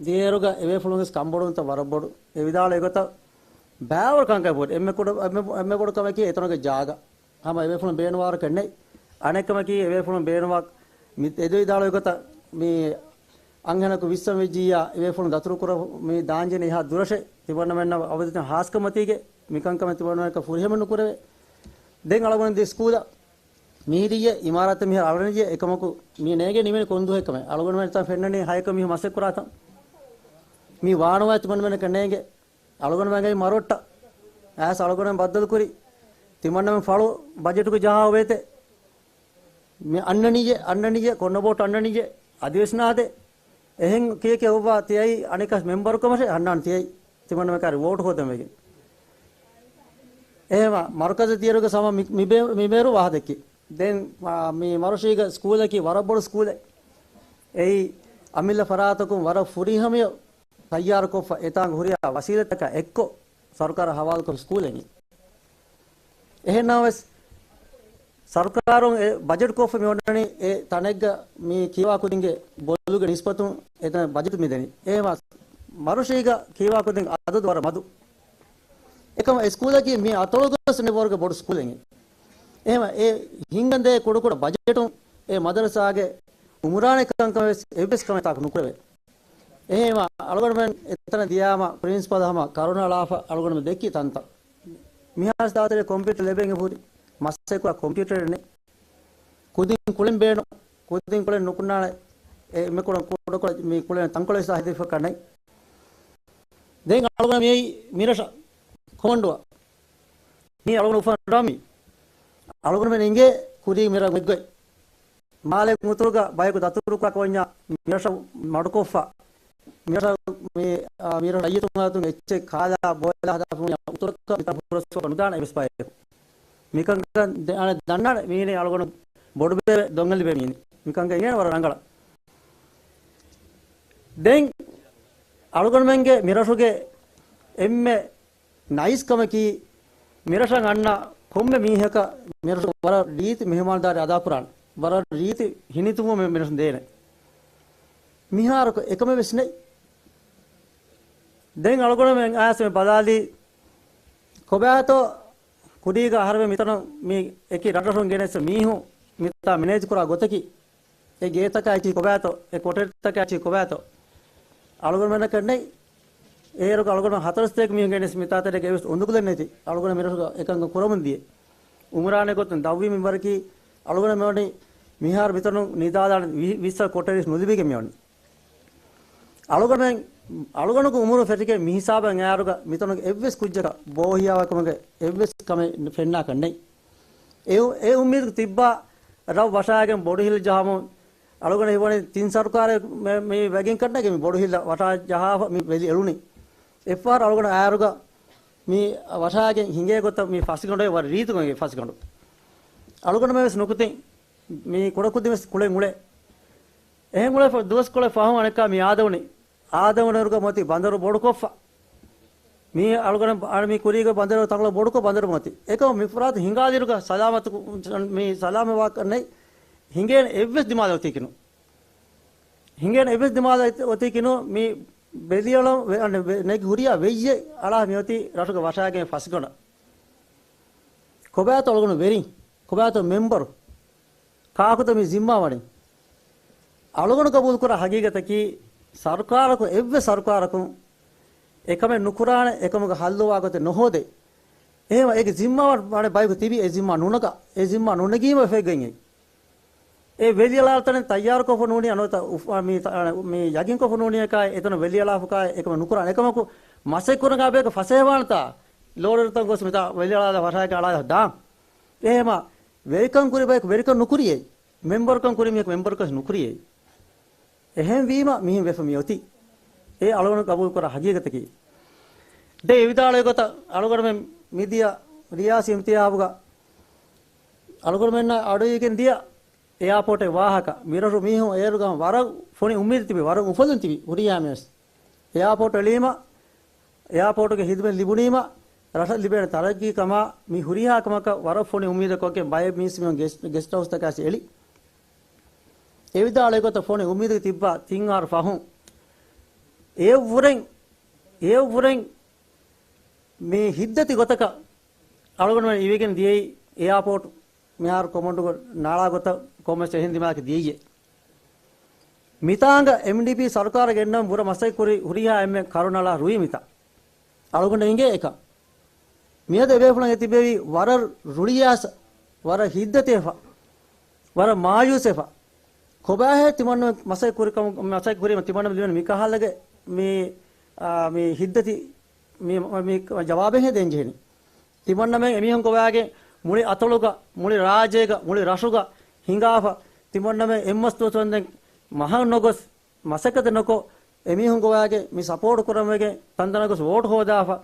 ދިޔައިރުގަ އެބޭފުޅުންގެ ކަންބޮޑުވުންތައް ވަރަށް ބޮޑު. އެ ވިދާޅުވި ގޮތަށް ބައިވަރު ކަންކަން ބޮޑު. އެންމެ ކުޑަ، އެންމެ، އެންމެ ބޮޑު ކަމަކީ އެތަނުގެ ޖާގަ. ހަމަ އެބޭފުޅުން ބޭނުންވާވަރަކަށް ނެތް. އަނެއްކަމަކީ އެބޭފުޅުން ބޭނުންވާ މި އެދު ވިދާޅުވި ގޮތަށް މި އަންހެނަކު ވިއްސަން ވެއްޖިއްޔާ އެބޭފުޅުން ދަތުރު ކުރަ މި ދާންޖެހޭ އެހާ ދުރަށެއް ތިބަންނަމެންނަށް އަބަދުތަން ހާސްކަންމަތީގެ މިކަންކަމެއް ތިބަންނަމެންކަ ފުރިހަމަ ނުކުރެވޭ. ދެން އަޅުގަނޑު ދި ސްކޫލަށް މިހިރިއްޔެ އިމާރާތެއް މިހާރު އަޅަނިއްޔެ އެކަމަކު މި ނޭގެ ނިމެނި ކޮންދުހެއްކަމެއް. އަޅުގަނޑުމެން ތަން ފެންނަނީ ހަޔަކަ މީހު މަސެއް ކުރާތަން. މި ވާނުވާ ތިމަންމެނަކަށް ނޭނގެ. އަޅުގަނޑުމެންގެ މަރޮއްޓަ އައިސް އަޅުގަނޑުމެން ބައްދަލުކުރި. ތިމަންނަމެން ފަޅު ބަޖެޓުގެ ޖަހާ އޮވޭތެ. މި އަންނަނީއޭ، އަންނަނީއޭ، ކޮންނަ ބޯޓް އަންނަނީއޭ، އަދިވެސް ނާދޭ. އެހެން ކިޔެކި އޮއްވާ ތިޔައީ އަނެކަސް މެމްބަރު ކަމަށޭ ހަންނާން ތިޔައީ. ތިމަންނަމެން ކާރި ވޯޓް ހޯދަން ވެގެން. އެހެމަ މަރުކަޒު ތިޔަރުގެ ސަމަ މި، މި ބޭ-، މި ބޭރު ވާހަދެއްކި. ދެން މާ، މި މަރުޝީގަ ސްކޫލަކީ ވަރަށް ބޮޑު ސްކޫލެއް. އެއީ އަމިއްލަ ފަރާތަކުން ވަރަށް ފުރިހަމަޔަށް ތައްޔާރުކޮށްފަ އެތާނގަ ހުރިހާ ވަސީލަތްތަކާ އެއްކޮށް ސަރުކާރަށް ހަވާލުކޮށް ސްކޫލެއް. އެހެންނަމަވެސް، ސަރުކާރުން އެ ބަޖެޓް ކޮށްފަ މި އޮންނަނީ އެ ތަނެއްގަ މި ކިޔަވާ ކުދިންގެ ބޮލުގެ ނިސްބަތުން އެތަނަށް ބަޖެޓް މި ދެނީ. އެހެމަ މަރުޝީގަ ކިޔަވާ ކުދިން އަދަދު ވަރަށް މަދު. އެކަމަ އެ ސްކޫލަކީ މި އަތޮޅުގަސް ނެޓްވޯރުގެ ބޮޑު ސްކޫލެއް. އެހެމަ އެ ހިންގަނދޭ ކުޑަކުޑަ ބަޖެޓުން އެ މަދަރަސާގެ އުމުރާނެ ކަންކަމެއް ވެސް އެއްވެސް ކަމެއް ތާކު ނުކުރެވޭ. އެހެމަ އަޅުގަނޑުމެން އެތަނަށް ދިޔާމަ ޕްރިންސިޕަލް ހަމަ ކަރުނަ އަޅާފަ އަޅުގަނޑުމެން ދެއްކި ތަންތަން. މިހާރު ދާތެރޭ ކޮމްޕިއުޓަރ ލެބެން އެބަހުރި. މަސައްކަތްކުރާ ކޮމްޕިއުޓަރެއް ނެތް. ކުދިން ކުޅެން ބޭނުން. ކުދިން ކުޅެން ނުކުންނާނެ. އެ މި ކުޅެން ކުޑަކުޑަ މި ކުޅެން ތަންކޮޅެއް ސާހިދިފަކަށް ނެތް. ދެން އަޅުގަނޑު މިއީ މިރަށަށް ކޮމަންޑުއަށް. މީ އަޅުގަނޑު އުފަން ރަށް މީ. އަޅުގަނޑުމެން އިނގޭ ކުރީ މިރަށް ގޮތްގޮތް. މާލެ އުތުރުގަ ބަޔަކު ދަތުރުކުރާ ކޮންޏާ މިރަށަށް މަޑުކޮށްފަ. މިރަށަށް މި، އާ، މިރަށު ރައްޔިތުން އަތުން އެއްޗެއް ކާލާ ބޯލާ ހަދާފަ އުޅުނު އުތުރަކަށް މިތާ ފުރަސްފަ ނުދާނެ އެއްވެސް ބަޔަކު. މިކަންކަން ދެ-، އަނެއް ދަންނާނެ މީނެ އަޅުގަނޑު ބޮޑުބޭ ދޮންގަލި ބޭ މީނެ. މިކަންކަން އިނގޭނެ ވަރަށް ރަނގަޅަށް. ދެން އަޅުގަނޑުމެންގެ މިރަށުގެ އެންމެ ނައިސް ކަމަކީ، މިރަށަށް އަންނަ ކޮންމެ މީހަކަށް މިރަށު ވަރަށް ރީތި މެހެމާންދާރީ އަދާކުރާނެ. ވަރަށް ރީތި ހިނިތުންވުމެއް މިރަށުން ދޭނެ. މިހާރަކު އެކަމެއް ވެސް ނެތް. ދެން އަޅުގަނޑުމެން އައިސް މި ބަލާލީ، ކޮބާތޯ ކުރީގަ އަހަރެމެން މިތަނަށް މި އެކި ރަށްރަށުން ގެނެސް މީހުން މިތާ މެނޭޖް ކުރާ ގޮތަކީ. އެ ގޭތަކާ އެއްޗިހި ކޮބާތޯ، އެ ކޮޓަރިތަކާ އެއްޗިހި ކޮބާތޯ. އަޅުގަނޑުމެންނަކަށް ނެތް. އޭރުގަ އަޅުގަނޑު ހަތަރު ސަތޭކަ މީހުން ގެނެސް މިތާތެރޭގަ އެއްވެސް އުނދަގުލެއް ނެތި. އަޅުގަނޑު މިރަށުގަ އެކަންކަން ކުރަމުން ދިޔަ. އުމުރާނެ ގޮތުން ދަށްވީ މިންވަރަކީ އަޅުގަނޑު މިވަނީ މިހާރު މިތަނުން ނިދާލާނެ ވި-، ވިއްސަ ކޮޓަރި ނުލިބިގެން މިވަނީ. އަޅުގަނޑުމެން، އަޅުގަނޑުގެ އުމުރު ފެށިގެން މި ހިސާބަށް އައިއިރުގަ މިތަނުގެ އެއްވެސް ކުއްޖަކަށް ބޯހިޔާވާކަމުގެ އެއްވެސް ކަމެއް ފެންނާކަށް ނެތް. އެ އު-، އެ އުއްމީދު ތިއްބާ ރަށް ވަށާގެން ބޮޑުހިލަ ޖަހަމުން އަޅުގަނޑު ހީވަނީ ތިން ސަރުކާރެއް މެ-، މި ވެގެން ކަންނޭނގެ މި ބޮޑުހިލަ ވަށާ ޖަހާފަ މި ވެލި އެޅުނީ. އެއްފަހަރު އަޅުގަނޑު އައިއިރުގަ މި ވަށާގެން ހިނގޭ ގޮތަށް މި ފަސިގަނޑު ވަރަށް ރީތިކޮށް އިނގޭ ފަސިގަނޑު. އަޅުގަނޑުމެން ވެސް ނުކުތިން މި ކުޑަކުދިން ވެސް ކުޅެން އުޅޭ. އެހެން އުޅޭ ފަ-، ދުވަސްކޮޅެއް ފަހުން އަނެއްކާ މި އާދެވުނީ. އާދެވުނުއިރުގަ މަތި ބަނދަރު ބޮޑުކޮށްފަ. މީ އަޅުގަނޑު އަ-، މި ކުރީގެ ބަނދަރު ތަންކޮޅެއް ބޮޑުކޮށް ބަނދަރު މަތި. އެކަމަ މި ފަރާތު ހިނގާލިއިރުގަ ސަލާމަތު، މި ސަލާމަތްވާކަށް ނެތް. ހިނގޭނެ އެއްވެސް ދިމާލެއް އޮތީކީ ނޫން. ހިނގޭނެ އެއްވެސް ދިމާލެއް އޮތީކީ ނޫން. މި ވެލިއަޅަ-، ވެ-، އަނެ ވެ-، ނެގި ހުރިހާ ވެއްޔެއް އަޅާ މިއޮތީ ރަށުގަ ވަށާގެން ފަސްގަނޑަށް. ކޮބާތޯ އަޅުގަނޑު ވެރިން؟ ކޮބާތޯ މެމްބަރު؟ ކާކުތަ މި ޒިންމާ ވަނީ؟ އަޅުގަނޑު ގަބޫލުކުރާ ހަގީގަތަކީ، ސަރުކާރަކުން، އެއްވެސް ސަރުކާރަކުން އެކަމެއް ނުކުރާނެ، އެކަމުގެ ހައްލުވާ ގޮތެއް ނުހޯދޭ. އެހެންވެ، އޭގެ ޒިންމާވާން ވާނެ ބަޔަކު ތިބި، އެ ޒިންމާ ނުނަގާ، އެ ޒިންމާ ނުނެގީމަ އެފައިގައި. އެ ވެލިއަޅާ ތަނެއް ތައްޔާރުކޮށްފަ ނޫނީ، އަނޮތަ އުފް-، މި ތަ-، މި ޔަގީންކޮށްފަ ނޫނީ އެކާ، އެތަނަށް ވެލިއަޅާފަކާ، އެކަމެއް ނުކުރާނެ. އެކަމަކު މަސައްކަތް ކުރަން ބޭކަށް ފަސޭހަވާނެތާ، ލޯޑަރުތައް ގޮސް މިތާ ވެލިއަޅާލާ ފަށާގެން އަޅާލާ ދާން. އެހެމަ ވެރިކަން ކުރި ބަޔަކު ވެރިކަން ނުކުރިޔޭ. މެމްބަރުކަން ކުރި މީހަކު މެމްބަރުކަން ނުކުރިޔޭ. އެހެންވީމަ މިހެން ވެފަ މިއޮތީ. އެ އަޅުގަނޑު ގަބޫލުކުރާ ހަގީގަތަކީ. ދެން އެ ވިދާޅުވި ގޮތަށް އަޅުގަނޑުމެން މިދިޔަ ރިޔާސީ އިންތިހާބުގަ އަޅުގަނޑުމެންނަށް އަޑުއިވިގެން ދިޔަ އެއާޕޯޓެއް ވާހަކަ. މިރަށު މީހުން އޭރުގަ ވަރަށް ފޮނި އުއްމީދު ތިބި، ވަރަށް އުފަލުން ތިބި ހުރިހާ މީހުން. އެއާޕޯޓް އެޅީމަ، އެއާޕޯޓުގެ ހިދުމަތް ލިބުނީމަ، ރަށަށް ލިބޭނެ ތަރައްގީ ކަމާ މި ހުރިހާ ކަމަކަށް ވަރަށް ފޮނި އުއްމީދެއް ކޮށްގެން ބައެއް މީސްމީހުން ގެސްޓް، ގެސްޓް ހައުސްތަކާސް އެޅި. އެ ވިދާޅުވި ގޮތަށް ފޮނި އުއްމީދެއް ތިއްބާ ތިން އަހަރު ފަހުން އެއަށްވުރެން، އެއަށްވުރެން މި ހިތްދަތި ގޮތަކަށް އަޅުގަނޑުމެން އިވިގެން ދިޔައީ އެއާޕޯޓް މިހާރު ކޮމަންޑުގަ ނާޅާ ގޮތަށް ކޮންމެސް އެހެން ދިމާލަކަށް ދިޔައީ. މިތާނގަ އެމްޑީޕީ ސަރުކާރަށް ގެންނަން ބުރަ މަސައްކަތް ކުރި ހުރިހާ އެންމެ ކަރުނަޅާ ރުއި މިތާ. އަޅުގަނޑަށް އިނގޭ އެކަން. މިއަދު އެބޭފުޅުން އެތިބެވީ ވަރަށް ރުޅިއައިސް، ވަރަށް ހިތްދަތިވެފަ، ވަރަށް މާޔޫސްވެފަ. ކޮބާހޭ ތިމަންނަ މަސައްކަތް ކުރި ކަމު، މަސައްކަތް ކުރީމަ ތިމަންނަ ލިބެން މިކަހަލަގެ މި، އާ، މި ހިތްދަތި މި، މި ޖަވާބެއް ހެދެން ޖެހެނީ. ތިމަންނަމެން އެމީހުން ގޮވާގެން މުޅި އަތޮޅުގަ، މުޅި ރާއްޖޭގަ، މުޅި ރަށުގަ ހިނގާފަ، ތިމަންނަމެން އެއްމަސް ދުވަސް ވަންދެން މަހަށް ނޮގޮސް، މަސައްކަތެއް ނުކޮށް، އެމީހުން ގޮވާގެން މި ސަޕޯޓް ކުރަން ވެގެން ތަންތަނަށް ގޮސް ވޯޓް ހޯދާފަ،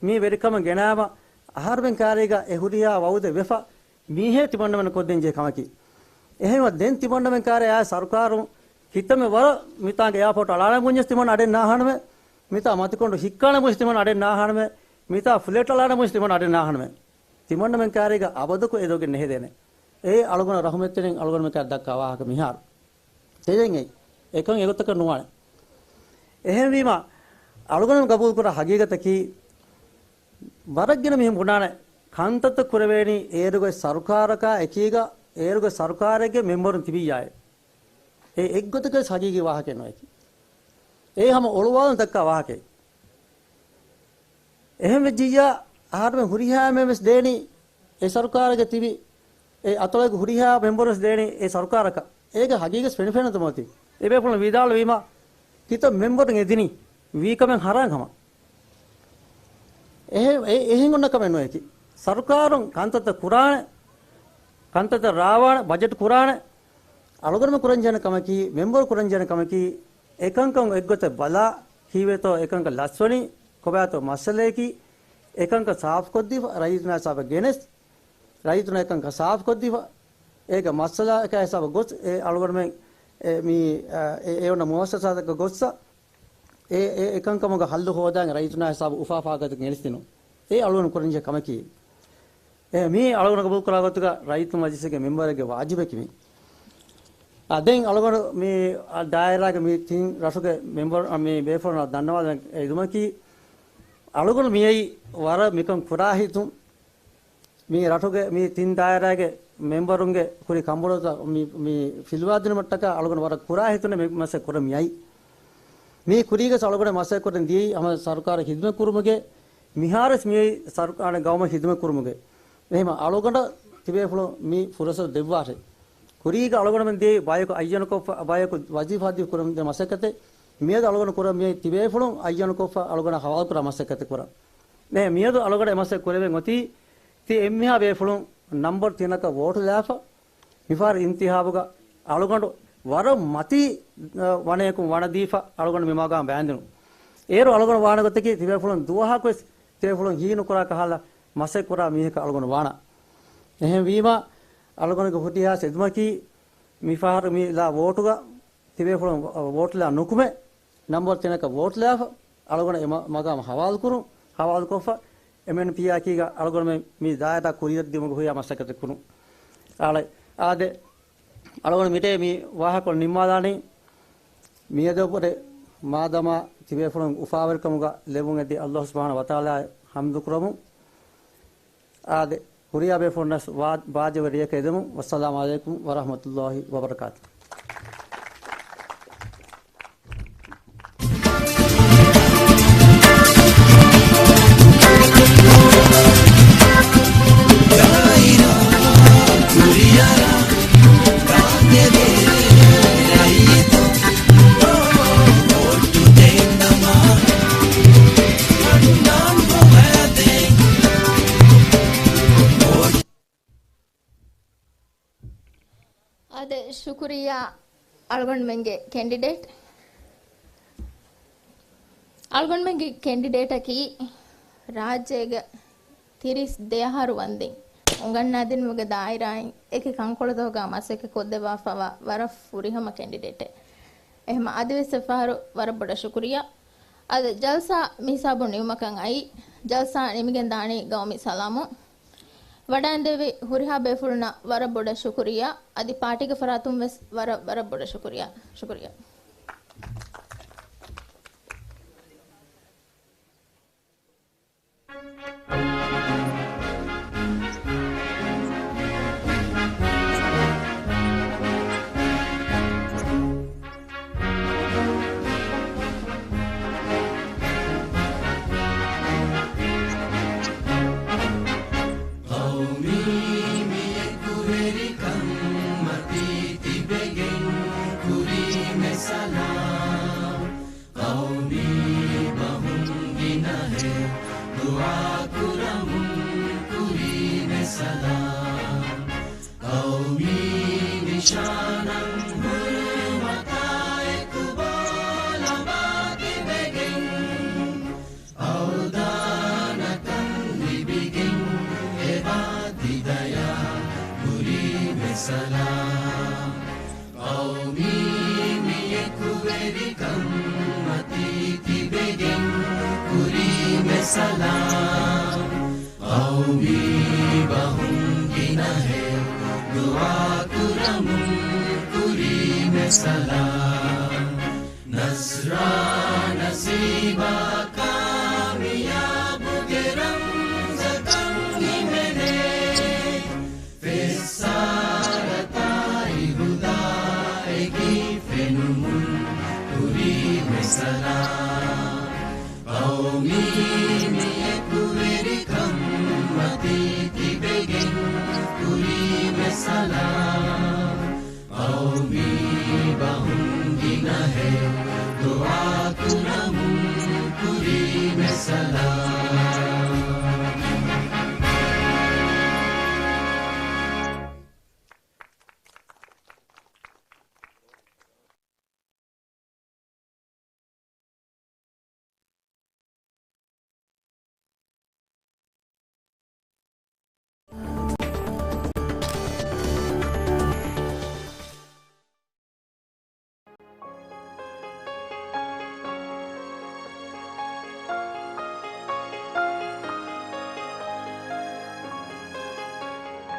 މި ވެރިކަމަށް ގެނާމަ، އަހަރުމެން ކާރީގަ އެ ހުރިހާ ވައުދެއް ވެފަ، މީހޭ ތިމަންނަމެން ކޮށްދޭން ޖެހޭ ކަމަކީ. އެހެންވެ ދެން ތިމަންނަމެން ކާރޭ އާ ސަރުކާރުން ކިތަންމެ ވަރަށް މިތާނގެ އެއާޕޯޓް އަޅާނަ ބުންޏަސް ތިމަން އަޑެއް ނާހާނަމެ، މިތާ މަތިކޮނޑު ހިއްކާނަ ބުންޏަސް ތިމަން އަޑެއް ނާހާނަމެ، މިތާ ފްލެޓް އަޅާނަ ބުންޏަސް ތިމަން އަޑެއް ނާހާނަމެ. ތިމަންނަމެން ކާރީގަ އަބަދަކު އެދޮގެއް ނެހެދޭނެ. އޭ އަޅުގަނޑު ރަހުމަތްތެރިން އަޅުގަނޑުމެން ކާ ދައްކާ ވާހަކަ މިހާރު. ތެދެން އެއް، އެކަން އެގޮތަކަށް ނުވާނެ. އެހެންވީމަ، އަޅުގަނޑު ގަބޫލުކުރާ ހަގީގަތަކީ، ވަރަށް ގިނަ މީހުން ބުނާނެ، ކަންތައްތައް ކުރެވޭނީ އޭރުގެ ސަރުކާރަކާ އެކީގަ، އޭރުގެ ސަރުކާރެއްގެ މެމްބަރުން ތިބިއްޔާއޭ. އެ އެއްގޮތަކަށް ހަގީގީ ވާހަކައެއް ނުވެކި. އެ ހަމަ އޮޅުވާލަން ދައްކާ ވާހަކައެއް. އެހެން ވެއްޖިއްޔާ، އަހަރުމެން ހުރިހާ މެން ވެސް ދޭނީ އެ ސަރުކާރުގެ ތިބި، އެ އަތޮޅުގެ ހުރިހާ މެމްބަރު ވެސް ދޭނީ އެ ސަރުކާރަކަށް. އޭގެ ހަގީގަތް ފެނިފެނަން ތަމަތި. އެބޭފުޅުން ވިދާޅުވީމަ، ކިތައް މެމްބަރުން އެދިނީ ވީކަމެއް ހަރާން ހަމަ. އެހެ-، އެ-، އެހެން އޮންނަ ކަމެއް ނުވެކި. ސަރުކާރުން ކަންތައްތައް ކުރާނެ، ކަންތައްތައް ރާވާނެ، ބަޖެޓް ކުރާނެ، އަޅުގަނޑުމެން ކުރަންޖެހޭ ކަމަކީ، މެމްބަރު ކުރަންޖެހޭ ކަމަކީ، އެކަންކަން އެއްގޮތަށް ބަލާ، ކީއްވެތޯ އެކަންކަން ލަސްވަނީ، ކޮބާތޯ މައްސަލައަކީ، އެކަންކަން ސާފުކޮށްދީފަ، ރައްޔިތުންނާ ހިސާބަށް ގެނެސް، ރައްޔިތުންނަށް އެކަންކަން ސާފުކޮށްދީފަ، އޭގެ މައްސަލައަކާ ހިސާބަށް ގޮސް، އެ އަޅުގަނޑުމެން އެ މި، އެ، އެ އޮންނަ މުއައްސަސާތަކަށް ގޮއްސަ، އެ، އެ އެކަންކަމުގަ ހައްލު ހޯދާން ރައްޔިތުންނާ ހިސާބަށް އުފާ ފާގަތަކަށް ގެނެސްދިނުން. އެ އަޅުގަނޑު ކުރަންޖެހޭ ކަމަކީ. އެ މީ އަޅުގަނޑު ގަބޫލުކުރާ ގޮތުގަ ރައްޔިތުން މަޖިލިސްގެ މެމްބަރެއްގެ ވާޖިބަކީ މީ. އާ، ދެން އަޅުގަނޑު މި، އާ، ދާއިރާގެ މި ތިން ރަށުގެ މެމްބަރު، އާ، މި ބޭފުޅުންނަށް ދަންނަވާލަން އެދުމަކީ، އަޅުގަނޑު މިއައީ ވަރަށް މިކަން ކުރާ ހިތުން، މި ރަށުގެ މި ތިން ދާއިރާގެ މެމްބަރުންގެ ކުރި ކަނބުޅުތައް މި، މި ފިލުވާދިނުމަށްޓަކާ އަޅުގަނޑު ވަރަށް ކުރާ ހިތުން މި މަސައްކަތް ކުރަން މިއައީ. މީ ކުރީގަސް އަޅުގަނޑު މަސައްކަތް ކުރަން ދިޔައީ ހަމަ ސަރުކާރަށް ޚިދުމަތް ކުރުމުގެ، މިހާރުވެސް މިއީ ސަރުކާރުގެ ގައުމަށް ޚިދުމަތް ކުރުމުގެ. އެހެންވީމަ އަޅުގަނޑަށް ތިބޭފުޅުން މި ފުރުސަތު ދެއްވާށޭ. ކުރީގަ އަޅުގަނޑުމެން ދިޔައީ ބަޔަކު އައްޔަނުކޮށްފަ، ބަޔަކު ވަޒީފާ ދީފަ ކުރަމުންދޭ މަސައްކަތެއް. މިއަދު އަޅުގަނޑު ކުރަން މިއައީ ތިބޭފުޅުން އައްޔަނުކޮށްފަ އަޅުގަނޑަށް ހަވާލުކުރާ މަސައްކަތެއް ކުރަން. މިއަދު އަޅުގަނޑަށް އެ މަސައްކަތް ކުރެވެން އޮތީ ތި އެންމެހާ ބޭފުޅުން ނަންބަރު ތިނަކަށް ވޯޓުލާފަ، މިފަހަރު އިންތިހާބުގަ އަޅުގަނޑު ވަރަށް މަތީ، އަ، ވަނަޔަކުން ވަނަ ދީފަ އަޅުގަނޑު މި މަގާމަށް ބާންދިނުން. އޭރު އަޅުގަނޑު ވާނެ ގޮތަކީ ތިބޭފުޅުން ދުވަހަކުވެސް ތިބޭފުޅުން ހީނުކުރާ ކަހަލަ މަސައްކަތް ކުރާ މީހަކަށް އަޅުގަނޑު ވާނަން. އެހެންވީމަ އަޅުގަނޑުގެ ހުރިހާ އެދުމަކީ މިފަހަރު މި ލާ ވޯޓުގަ ތިބޭފުޅުން ވޯޓުލާ ނުކުމެ، ނަންބަރު ތިނަކަށް ވޯޓުލާފަ، އަޅުގަނޑު އެ މަ-، މަގާމަށް ހަވާލުކުރުން، ހަވާލުކޮށްފަ، އެމްއެންޕީއާ އެކީގަ އަޅުގަނޑުމެން މި ދާއިރާ ކުރިއަށްދިއުމުގެ ހުރިހާ މަސައްކަތެއް ކުރުން. އާދެ، އާދެ، އަޅުގަނޑު މިރޭ މި ވާހަކަ ނިންމާލާނީ، މިއަދު ވުރެ މާދަމާ ތިބޭފުޅުން އުފާވެރިކަމުގަ ލެވުން އެދި އައްލާހު ސުބްޙާނަހޫ ވަތަޢާލާއަށް ޙަމްދު ކުރަމުން. އާދެ، ހުރިހާ ބޭފުޅުންނަށް ވާ-، ވާޖިބު ރެއެކަށް އެދެމުން. ވައްސަލާމު ޢަލައިކުމް ވަރަޙްމަތުﷲި ވަބަރަކާތުހު. އާދެ، ޝުކުރިއްޔާ އަޅުގަނޑުމެންގެ ކެންޑިޑޭޓް. އަޅުގަނޑުމެންގެ ކެންޑިޑޭޓަކީ ރާއްޖޭގެ ތިރީސް ދެ އަހަރު ވަންދެން އުނގަންނާދިނުމުގެ ދާއިރާއިން އެކި ކަންކޮޅުތަކުގަ މަސައްކަތް ކޮށްދެއްވާފައިވާ ވަރަށް ފުރިހަމަ ކެންޑިޑޭޓެއް. އެހެމަ އަދިވެސް އެއްފަހަރު ވަރަށް ބޮޑަށް ޝުކުރިއްޔާ. އަދި ޖަލްސާ މިހިސާބުން ނިމުމަކަށް އައީ. ޖަލްސާ ނިމިގެން ދާނީ ގައުމީ ސަލާމުން. ވަޑައިންދެވި ހުރިހާ ބޭފުޅުންނަށް ވަރަށް ބޮޑަށް ޝުކުރިއްޔާ. އަދި ޕާޓީގެ ފަރާތުން ވެސް ވަރަށް، ވަރަށް ބޮޑަށް ޝުކުރިއްޔާ. ޝުކުރިއްޔާ. ޤައުމީ މި އެކުވެރިކަން މަތީ ތިބެގެން ކުރީމެސް ދުޢާ ކުރަމުން ކުރީމެ ސަލާމް. ޤައުމީ ނިޝާނަށް ހުރުމަތާއެކު ބޯ ލަނބާ ތިބެގެން، އަވްދާނަކަން ލިބިގެން އެބާ ތިދަޔާ ކުރީމެ ސަލާމް. ޤައުމީ މިއެކުވެރިކަން މަތީ ތިބެގެން ކުރީމެ ސަލާމް. ޤައުމީ ބަހުން ގިނަހެޔޮ ދުޢާ ކުރަމުން ކުރީމެ ސަލާމް. ނަޞްރާ ނަސީބާ ކާމިޔާބުގެ ރަމްޒަކަށް ހިމެނޭ. ފެއްސާރަތާއި ހުދާއެކީ ފެނުމުން ކުރީމެ ސަލާމް. ޤައުމީ މިއެކުވެރިކަން މަތީ ތިބެގެން ކުރީމެ ސަލާމް. ޤައުމީ ބަހުން ގިނަހެޔޮ ދުޢާ ކުރަމުން ކުރީމެ ސަލާމް.